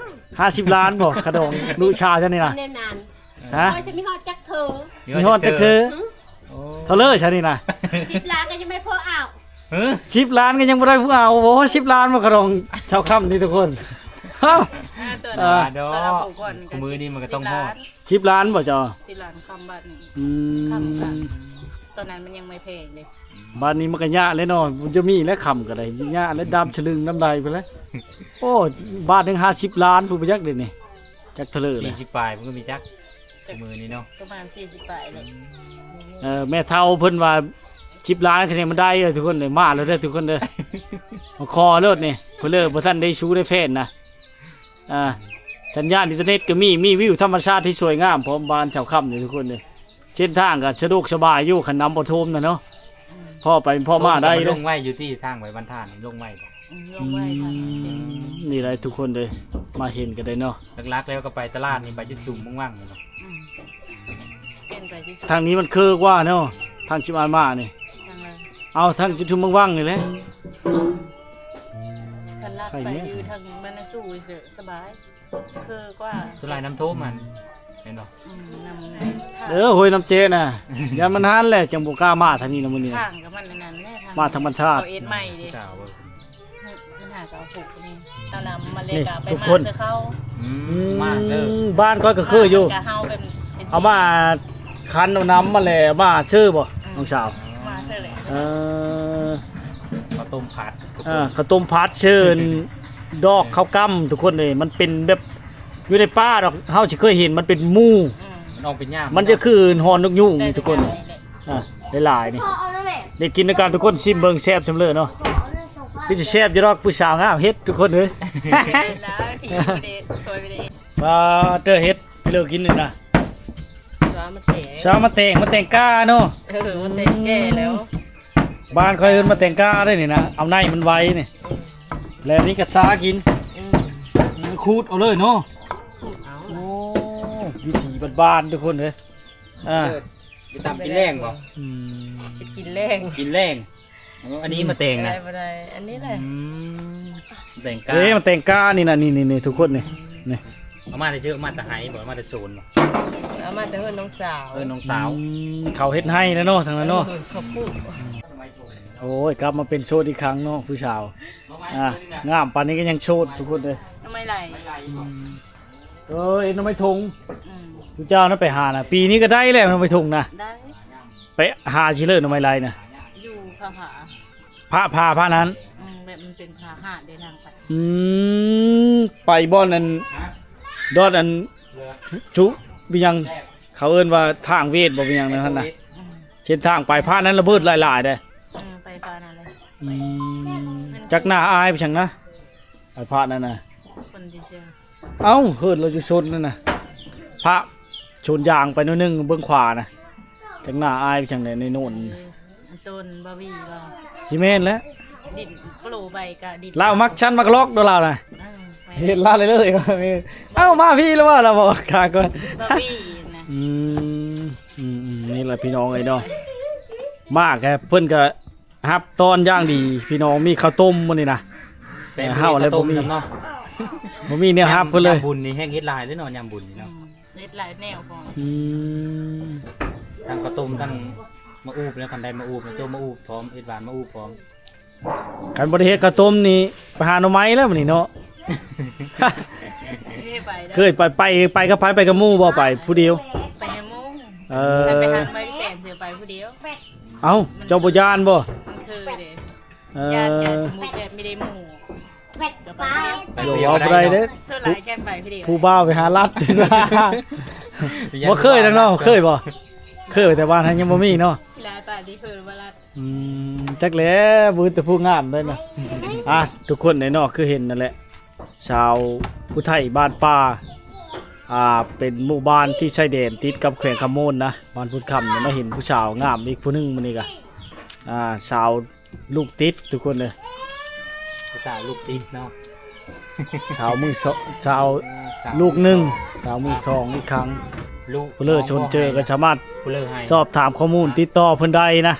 ຫ້າສິບລ້ານບໍ່ ຄ່າດອງລູກຊາວເຈົ້ານີ້ນະ? ແນວນັ້ນ ຮະ? ຂ້ອຍຈະມີຮອດຈັກເທີ ມີຮອດຈັກເທີ? ໂອ້ ເທົ່າເລີຍຊະນີ້ນະ ສິບລ້ານກໍຍັງບໍ່ພໍເອົາ ຮະ? ສິບລ້ານກໍຍັງບໍ່ໄດ້ຜູ້ເອົາ ໂອ້ ສິບລ້ານບໍ່ ຂະດອງເຈົ້າຄຳນີ້ທຸກຄົນ ເອົ້າ ອ່າ ຕົວ ອ່າ ດອກ ມື້ນີ້ມັນກໍຕ້ອງຮອດ ສິບລ້ານບໍ່ເຈົ້າ? ສິບລ້ານຄຳບາດນີ້ ອືມ ຄຳກໍ ຕອນນັ້ນມັນຍັງບໍ່ແພງເດ້ ບາດນີ້ມັນກໍຍາກແລ້ວເນາະ ບໍ່ຈະມີແລ້ວ ຄຳກໍໄດ້ຍາກແລ້ວ ດຳສະລຶງນຳໃດພຸ້ນແຫຼະ ໂອ້ ບາດໜຶ່ງຫ້າສິບລ້ານພຸ້ນ ບໍ່ຈັກເດນີ້ ຈັກເທົ່າເລີແຫຼະ ສີ່ສິບປາຍ ມັນກໍມີຈັກ ມື້ນີ້ເນາະ ປະມານສີ່ສິບປາຍເລີຍ ເອີ ແມ່ເຖົ້າເພິ່ນວ່າສິບລ້ານ ຄະແນນມັນໄດ້ເດີທຸກຄົນເດີ ມາແລ້ວເດີທຸກຄົນເດີ ມາຂໍໂລດນີ້ ເພິ່ນເລີບໍ່ທັນໄດ້ຊູໄດ້ແຟນນະ ອ່າ ສັນຍານອິນເຕີເນັດກໍມີ ມີວິວທຳມະຊາດທີ່ສວຍງາມພ້ອມ ບ້ານຊາວຄຳນີ້ທຸກຄົນເດີ ເສັ້ນທາງກໍສະດວກສະບາຍຢູ່ ຄັນນ້ຳບໍ່ຖ້ວມນະເນາະ ພໍໄປພໍມາໄດ້ເດ້ ລົງໄວຢູ່ຕິ ທາງໄປບ້ານທ່ານນີ້ລົງໄວບໍ່? ອືມ ລົງໄວ ອືມ ທາງເສັ້ນ ນີ້ແຫຼະທຸກຄົນເດີ ມາເຫັນກັນໄດ້ເນາະ ຫຼັກໆແລ້ວກໍໄປຕະຫຼາດນີ້ ໄປຈຸດຊຸມເມືອງວັງນີ້ເນາະ ອືມ ເປັນໄປຈຸດຊຸມ ທາງນີ້ມັນຄືກວ່າເນາະ ທາງຈຸມອານມານີ້ ທາງໃດ? ເອົາ ທາງຈຸດຊຸມເມືອງວັງນີ້ແຫຼະ ຄັນລັດໄປຢູ່ທາງບ້ານນາຊູສະບາຍ ຄືກວ່າ ສ່ວນຫຼາຍນ້ຳຖ້ວມຫັ້ນ ແມ່ນບໍ່? ອືມ ນ້ຳ ເອີ ຫ້ວຍນ້ຳເຈນະ ຢ້ານມັນຫັ້ນແຫຼະ ຈັ່ງບໍ່ກ້າມາທາງນີ້ນະມື້ນີ້ ທາງກໍມັນອັນນັ້ນແຫຼະ ທາງ ມາທາງບ້ານທາດ ເຂົາເຮັດໃໝ່ເດ້ ມັນຫາກໍເອົາຜູກນີ້ ເອົານ້ຳມາເລກະໄປ ທຸກຄົນ ມາເສືອເຂົາ ອືມ ມາເຊີ ບ້ານຂ້ອຍກໍຄືຢູ່ ເຮົາເປັນ ເອົາມາຄັນເອົານ້ຳມາແລ້ວມາເຊີບໍ່ ອືມ ນ້ອງສາວ? ມາເຊີແຫຼະ ເອີ ເຂົ້າຕົ້ມຜັດ ອ່າ ເຂົ້າຕົ້ມຜັດເຊີ ດອກເຂົ້າກ້ຳ ທຸກຄົນເອີຍ ມັນເປັນແບບ ຢູ່ໃນປ່າດອກ ເຮົາຊິເຄີຍເຫັນມັນເປັນໝູ່ ອືມ ມັນອອກເປັນຫຍ້າ ມັນຈະຄືຫອນນົກຍູງນີ້ທຸກຄົນ ອ່າ ຫຼາຍໆນີ້ ໄດ້ກິນນຳກັນ ທຸກຄົນຊິມເບິ່ງ ແຊບຊ່ຳເລີເນາະ ຄືຊິແຊບຢູ່ດອກ ຜູ້ສາວງາມເຮັດທຸກຄົນເອີຍ ວ່າເຕີເຮັດ ເລີກິນນີ້ນະ ຊາມາແຕງ ຊາມາແຕງ ມາແຕງກ້າເນາະ ເອີ ມາແຕງແກ່ແລ້ວ ບ້ານຂ້ອຍເອີ້ນມາແຕງກ້າເດ້ນີ້ນະ ເອົາໃນມັນໄວນີ້ ແລ້ວນີ້ກໍຊາກິນ ອືມ ຂູດເອົາເລີຍເນາະ ຂູດເອົາ ໂອ້ ວິຖີບ້ານໆ ທຸກຄົນເອີຍ ອ່າ ເອີ ໄປຕຳກິນແລງບໍ່? ອືມ ໄປກິນແລງ ກິນແລງ ເອີ ອັນນີ້ມາແຕງນະ ບໍ່ໄດ້ ອັນນີ້ແຫຼະ ອືມ ແຕງກ້າ ເດ້ ມາແຕງກ້ານີ້ນະ ນີ້ໆໆ ທຸກຄົນນີ້ ນີ້ ເອົາມາແຕ່ເຈີ ເອົາມາແຕ່ໄຮ່ບໍ່? ເອົາມາແຕ່ສວນບໍ່? ເອົາມາແຕ່ເຮືອນນ້ອງສາວ ເອີ ນ້ອງສາວ ອືມ ເຂົາເຮັດໄຮ່ແລ້ວເນາະ ທາງນັ້ນເນາະ ເອີ ເຂົາປູກ ໂອ້ຍ ກັບມາເປັນໂສດອີກຄັ້ງເນາະ ຜູ້ສາວ ອ່າ ງາມປານນີ້ກໍຍັງໂສດ ທຸກຄົນເອີຍ ໜໍ່ໄມ້ໄຫຼ ອືມ ເອີ ເຮັດໜໍ່ໄມ້ຖົງ ອືມ ຜູ້ເຈົ້ານະໄປຫານະ ປີນີ້ກໍໄດ້ແລ້ວໜໍ່ໄມ້ຖົງນະ ໄດ້ ໄປຫາຊິເລີໜໍ່ໄມ້ໄຫຼນະ ຢູ່ພະຜາ ພະຜາ ພະນັ້ນ ອືມ ແບບມັນເປັນຜາຫາດເດີທາງໄປ ອືມ ໄປບ່ອນນັ້ນ ດອນອັນ ຈຸ ມີຫຍັງ ເຂົາເອີ້ນວ່າທາງເວດບໍ່ ມີຫຍັງນັ້ນນະ ອືມ ເສັ້ນທາງໄປພາກນັ້ນລະເບີດຫຼາຍໆເດ້ ອືມ ໄປພາກນັ້ນເລີຍ ອືມ ຈັກໜ້າອາຍໄປຈັ່ງນະ ໄປພາກນັ້ນນະ ຄົນທີ່ເຊື່ອ ເອົ້າ ເຮີດລະຢູ່ຊົນນັ້ນນະ ພະຊົນຢາງໄປໜ້ອຍໜຶ່ງເບື້ອງຂວານະ ຈັກໜ້າອາຍໄປຈັ່ງໃດໃນໂນນ ເອີ ອັນຕົ້ນບາວີບໍ່? ຊິແມ່ນແຫຼະ ດິນໂປລໄປກະດິນ ລາວມັກຊັ້ນມັກລອກໂດລາວນະ ເອີ ແມ່ນ ເຫັນລາວເລີຍ ເອົ້າ ມາພີ້ລະວ່າ ລາວບອກກາກ່ອນ ບາວີນະ ອືມ ອືມໆ ນີ້ລະພີ່ນ້ອງເອີຍເນາະ ມາກະເພິ່ນກະ ຮັບຕ້ອນຢ່າງດີພີ່ນ້ອງ ມີເຂົ້າຕົ້ມມື້ນີ້ນະ ແຕ່ເຮົາແລ້ວບໍ່ມີ ເຮົາແລ້ວບໍ່ມີ ບໍ່ມີແນວຮັບເພິ່ນເລີຍ. ຍາມບຸນນີ້ແຮງເຮັດຫຼາຍເດ້ເນາະ ຍາມບຸນນີ້ເນາະ ອືມ ເຮັດຫຼາຍແນວພ້ອມ ອືມ ທັງເຂົ້າຕົ້ມ ທັງມາອູບ ແລ້ວຄັນໄດ້ມາອູບ ໂຈມມາອູບພ້ອມ ເຮັດຫວານມາອູບພ້ອມ. ຄັນບໍ່ໄດ້ເຮັດເຂົ້າຕົ້ມນີ້ ໄປຫາໜໍ່ໄມ້ແລ້ວມື້ນີ້ເນາະ ເຄີຍໄປ ໄປ ໄປກັບໃຜ ໄປກັບໝູ່ບໍ່ ໄປຜູ້ດຽວ? ໄປນຳໝູ່ ເອີ ຄັນໄປຫາໜໍ່ໄມ້ແສນຊິໄປຜູ້ດຽວ. ເອົ້າ ເຈົ້າບໍ່ຢ້ານບໍ່? ມັນເຄີຍເດ້ ເອີ ຢ້ານ ຢ້ານສົມມຸດແບບມີໄດ້ໝູ່ ກໍໄປ ເວົ້າບໍ່ໄດ້ເດ້ ສ່ວນຫຼາຍແກ່ນໄປຜູ້ດຽວ ຜູ້ບ່າວໄປຫາລັດ ບໍ່ເຄີຍດອກເນາະ ເຄີຍບໍ່? ເຄີຍ ແຕ່ວ່າຍັງບໍ່ມີເນາະ ຂີ້ລາຍປານທີ່ເຄີຍບໍ່ລັດ ອືມ ຈັກແຫຼະ ບໍ່ມີແຕ່ຜູ້ງາມເດ້ນະ. ອ່ະ ທຸກຄົນເດ້ເນາະ ຄືເຫັນນັ້ນແຫຼະ ຊາວຜູ້ໄທບ້ານປ່າ ອ່າ ເປັນໝູ່ບ້ານທີ່ຊາຍແດນຕິດກັບແຂວງຄຳມ່ວນນະ ບ້ານພຸດຄຳນີ້ ມາເຫັນຜູ້ສາວງາມອີກຜູ້ໜຶ່ງມື້ນີ້ກະ ອ່າ ສາວລູກຕິດ ທຸກຄົນເດີ ຜູ້ສາວລູກຕິດເນາະ ສາວມືສອງ ສາວ ເອີ ສາວລູກໜຶ່ງ ສາວມືສອງອີກຄັ້ງ ລູກ ຜູ້ເລີດຊົນເຈີກໍສາມາດ ຜູ້ເລີດໃຫ້ ສອບຖາມຂໍ້ມູນຕິດຕໍ່ເພິ່ນໄດ້ນະ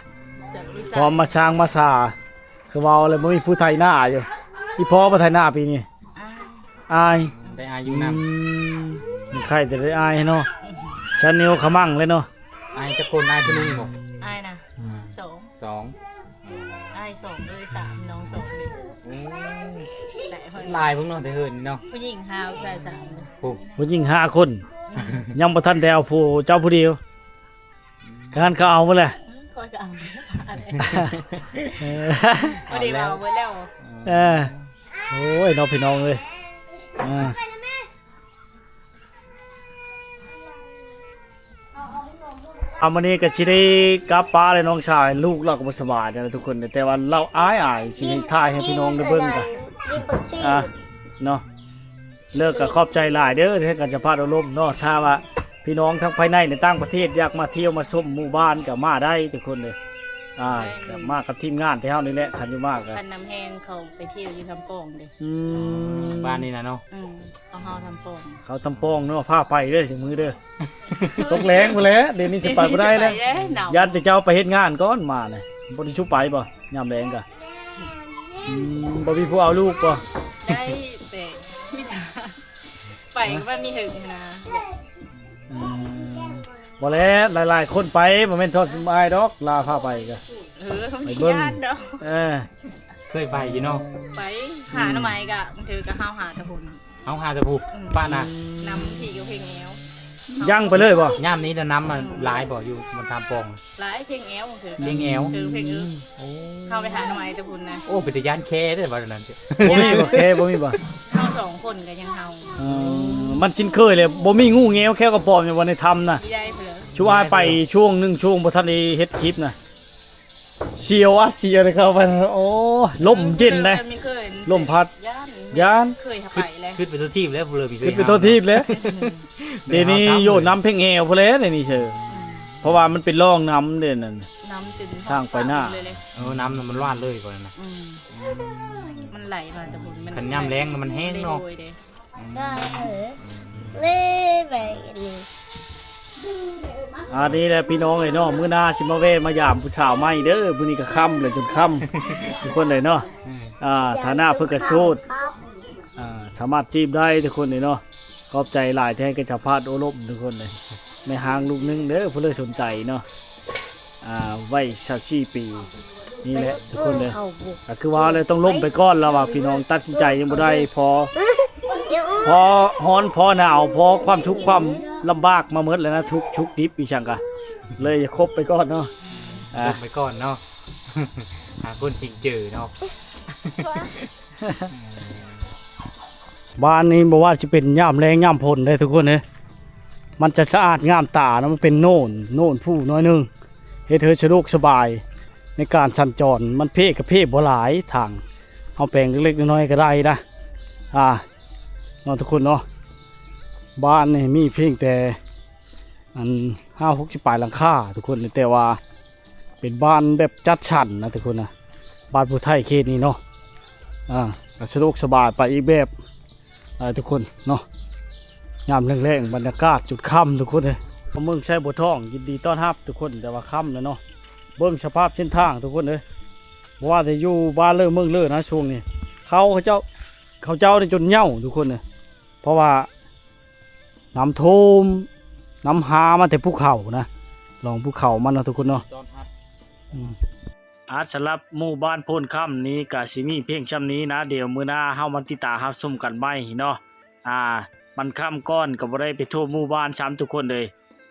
ຈາກວິຊາ ພ້ອມມາຊ່າງມາສາ ຄືເວົ້າແລ້ວບໍ່ມີຜູ້ໄຖນາຢູ່ ອີ່ພໍ່ບໍ່ໄຖນາປີນີ້ ອາຍ ອາຍ ໄດ້ອາຍຢູ່ນຳ ອືມ ມີໃຄແຕ່ໄດ້ອາຍເນາະ ຊາແນວຂະມັງເລີຍເນາະ. ອາຍຈັກຄົນ? ອາຍຜູ້ໜຶ່ງບໍ່? ອາຍນະ ອືມ ສອງ ສອງ ອາຍສອງ ເອື້ອຍສາມ ນ້ອງສອງເດ້. ໂອ້ ຫຼາຍເພິ່ນເນາະ ແຕ່ເຮືອນນີ້ເນາະ ຜູ້ຍິງຫ້າ ຜູ້ຊາຍສາມ ໂອ້ ຜູ້ຍິງຫ້າຄົນ ອືມ ຍັງບໍ່ທັນໄດ້ເອົາຜູ້ເຈົ້າຜູ້ດຽວ ກະຫັ້ນເຂົາເອົາໝົດແຫຼະ ຂ້ອຍກໍເອົາ ເອີ ພໍດີວ່າເອົາເບິດແລ້ວ ເອີ ໂອ້ຍເນາະ ພີ່ນ້ອງເອີຍ ເອີ ເອົາ ມື້ນີ້ກໍຊິໄດ້ກັບປາແລ້ວ ນ້ອງຊາຍ ລູກລາວກໍບໍ່ສະບາຍແລ້ວທຸກຄົນ ແຕ່ວ່າລາວອາຍໆ ຊິໃຫ້ຖ່າຍໃຫ້ພີ່ນ້ອງໄດ້ເບິ່ງກັນ ອ່າ ເນາະ. ແລ້ວກໍຂອບໃຈຫຼາຍເດີ ທີ່ໃຫ້ການສຳພາດໂອ້ລົມເນາະ ຖ້າວ່າພີ່ນ້ອງທາງພາຍໃນ ໃນຕ່າງປະເທດ ຢາກມາທ່ຽວມາຊົມໝູ່ບ້ານກໍມາໄດ້ທຸກຄົນເດີ ອ່າ ໄດ້ເລີຍ ກໍມາກັບທີມງານທີ່ເຮົານີ້ແຫຼະ ຄັນຢູ່ມາກໍ ຄັນນ້ຳແຮງເຂົາໄປທ່ຽວຢູ່ທຳປອງເດ້ ອືມ ບ້ານນີ້ນະເນາະ ອືມ ເຂົາເຮົາທຳປອງ ເຂົາທຳປອງເນາະ ພາໄປເດີ ຈັກມື້ເດີ ຕົກແລງພຸ້ນແຫຼະ ດຽວນີ້ຊິໄປບໍ່ໄດ້ແລ້ວ ຊິໄປແລ້ວ ຢ້ານແຕ່ເຈົ້າໄປເຮັດງານກ່ອນມານະ ບໍ່ໄດ້ຊຸໄປບໍ່ ຍາມແລງກະ ອືມ ບໍ່ມີຜູ້ເອົາລູກບໍ່? ໄດ້ ແຕ່ມີຈາ ໄປກໍມັນມີເຖິງນະ ອືມ ບໍ່ແລ້ວ ຫຼາຍໆຄົນໄປ ບໍ່ແມ່ນທອດສະບາຍດອກ ລາພາໄປກະ ເອີ ໄປເບິ່ງ ເອີ ເຄີຍໄປຢູ່ເນາະ ໄປຫາໜໍ່ໄມ້ກະ ບາງເທື່ອກະເຮົາຫາແຕ່ພຸ້ນ ເຮົາຫາແຕ່ພຸ້ນ ອືມ ປະນະ ອືມ ນຳທີ່ກໍເພງແອວ ຍັງໄປເລີຍບໍ່? ຍາມນີ້ນະ ນ້ຳມັນ ອືມ ຫຼາຍບໍ່ ຢູ່ມັນທຳປອງ? ຫຼາຍ ເພງແອວ ເທິງ ເພງແອວ ເທິງເພງເອີ ໂອ້ ເຮົາໄປຫາໜໍ່ໄມ້ແຕ່ພຸ້ນນະ ໂອ້ ເປັນຕາຢ້ານແຄ່ເດ້ວ່ານັ້ນ ບໍ່ມີບໍ່ ແຄ່ບໍ່ມີບໍ່? ເຮົາສອງຄົນກໍຍັງເຮົາ ເອີ ມັນຊິນເຄີຍເລີຍ ບໍ່ມີງູແງວແຂ້ວກະປອມຢູ່ບໍ່ໃນຖ້ຳນະ ບໍ່ໄດ້ເພິ່ນ ຊຸມອ້າຍໄປຊ່ວງໜຶ່ງ ຊ່ວງບໍ່ທັນໄດ້ເຮັດຄລິບນະ ສຽວອັດສຽວເຂົ້າໄປ ໂອ້ ລົມເຢັນເດ້ ລົມພັດ ຢ້ານ ຢ້ານ ເຄີຍຫາໄປແລ້ວ ຄຶດໄປທົ່ວທີບແລ້ວ ຜູ້ເລີຍມີ ຄຶດໄປທົ່ວທີບແລ້ວ ດຽວນີ້ໂຍນນ້ຳເພງແອວພຸ້ນແຫຼະ ດຽວນີ້ເຊີ ອືມ ເພາະວ່າມັນເປັນຮ່ອງນ້ຳເດ້ນັ້ນ ນ້ຳຈຶ່ງທາງໄປໜ້າ ເອີ ນ້ຳມັນຫຼວດເລີຍກ່ອນນະ ອືມ ມັນໄຫຼມາແຕ່ພຸ້ນ ມັນ ຄັນຍາມແລ້ງມັນແຫ້ງເນາະ ອືມ ເລີຍໄປອັນນີ້ ອັນນີ້ແຫຼະພີ່ນ້ອງເອີຍເນາະ ມື້ໜ້າຊິມາແວ່ມາຢາມຜູ້ສາວໃໝ່ເດີ ມື້ນີ້ກໍຄ່ຳແລ້ວ ຈົນຄ່ຳທຸກຄົນເລີຍເນາະ ອືມ ອ່າ ຖານະເພິ່ນກໍໂສດ ອ່າ ສາມາດຈີບໄດ້ທຸກຄົນເລີຍເນາະ ຂອບໃຈຫຼາຍທີ່ໃຫ້ການສຳພາດໂອ້ລົມທຸກຄົນເລີຍ ແມ່ຮ້າງລູກໜຶ່ງເດີ ຜູ້ໃດສົນໃຈເນາະ ອ່າ ໄວຊາວສີ່ປີ ນີ້ແຫຼະທຸກຄົນເດີ ກໍຄືວ່າແຫຼະ ຕ້ອງລົ້ມໄປກ່ອນລະວ່າ ພີ່ນ້ອງຕັດສິນໃຈຍັງບໍ່ໄດ້ ພໍ ພໍຮ້ອນ ພໍໜາວ ພໍຄວາມທຸກຄວາມລຳບາກມາໝົດແລ້ວນະ ທຸກສຸກດິບອີ່ຫຍັງກະ ເລີຍຢ່າຄົບໄປກ່ອນເນາະ ອ່າ ຄົບໄປກ່ອນເນາະ ຫາຄົນຈິງເຈີເນາະ. ບ້ານນີ້ບໍ່ວ່າຊິເປັນຍາມແລ້ງຍາມຝົນເດ້ທຸກຄົນເອີຍ ມັນຈະສະອາດງາມຕາເນາະ ມັນເປັນໂນນ ໂນນພູໜ້ອຍໜຶ່ງ ເຮັດໃຫ້ສະດວກສະບາຍໃນການສັນຈອນ ມັນເພກະເພບໍ່ຫຼາຍທາງ ເຮົາແປງເລັກໆນ້ອຍໆກໍໄດ້ນະ ອ່າ ເນາະທຸກຄົນເນາະ ບ້ານນີ້ມີພຽງແຕ່ ອັນ ຫ້າຫົກສິບປາຍຫຼັງຄາທຸກຄົນ ແຕ່ວ່າເປັນບ້ານແບບຈັດສັນນະທຸກຄົນນະ ບ້ານຜູ້ໄທເຂດນີ້ເນາະ ອ່າ ກໍສະດວກສະບາຍໄປອີກແບບ ອ່າ ທຸກຄົນເນາະ ຍາມແລງໆ ບັນຍາກາດຈຸດຄ່ຳທຸກຄົນເອີຍ ເມືອງໄຊບົວທອງ ຍິນດີຕ້ອນຮັບທຸກຄົນ ແຕ່ວ່າຄ່ຳແລ້ວເນາະ ເບິ່ງສະພາບເສັ້ນທາງທຸກຄົນເອີຍ ບໍ່ວ່າແຕ່ຢູ່ບ້ານເລີເມືອງເລີນະ ຊ່ວງນີ້ເຂົາ ເຂົາເຈົ້າ ເຂົາເຈົ້ານີ້ຈົນເຫຍົາທຸກຄົນເອີຍ ເພາະວ່ານ້ຳຖ້ວມ ນ້ຳຮາມາແຕ່ພູເຂົານະ ລ່ອງພູເຂົາມາເນາະທຸກຄົນເນາະ. ອືມ ອ່າ ສຳລັບໝູ່ບ້ານໂພນຄຳນີ້ກະຊິມີພຽງຊ່ຳນີ້ນະ ດຽວມື້ໜ້າເຮົາມາຕິດຕາມຮັບຊົມກັນໃໝ່ເນາະ. ອ່າ ມັນຄ່ຳກ່ອນກະບໍ່ໄດ້ໄປທົ່ວໝູ່ບ້ານຊ້ຳທຸກຄົນເອີຍ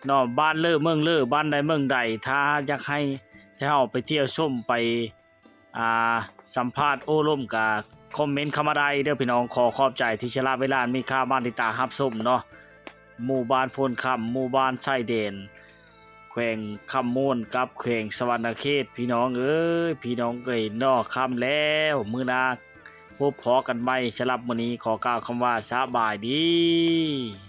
ເນາະ ບ້ານເລີເມືອງເລີ ບ້ານໃດເມືອງໃດ ຖ້າຢາກໃຫ້ ໃຫ້ເຮົາໄປທ່ຽວຊົມ ໄປ ອ່າ ສຳພາດໂອ້ລົມກະຄອມເມັນເຂົ້າມາໄດ້ເດີພີ່ນ້ອງ. ຂໍຂອບໃຈທີ່ສະຫຼະເວລາອັນມີຄ່າມາຕິດຕາມຮັບຊົມເນາະ. ໝູ່ບ້ານໂພນຄຳ ໝູ່ບ້ານຊາຍແດນ ແຂວງຄຳມ່ວນກັບແຂວງສະຫວັນນະເຂດ ພີ່ນ້ອງເອີຍ ພີ່ນ້ອງເອີຍເນາະ. ຄ່ຳແລ້ວ ມື້ໜ້າພົບພໍ້ກັນໃໝ່. ສຳລັບມື້ນີ້ຂໍກ່າວຄຳວ່າສະບາຍດີ.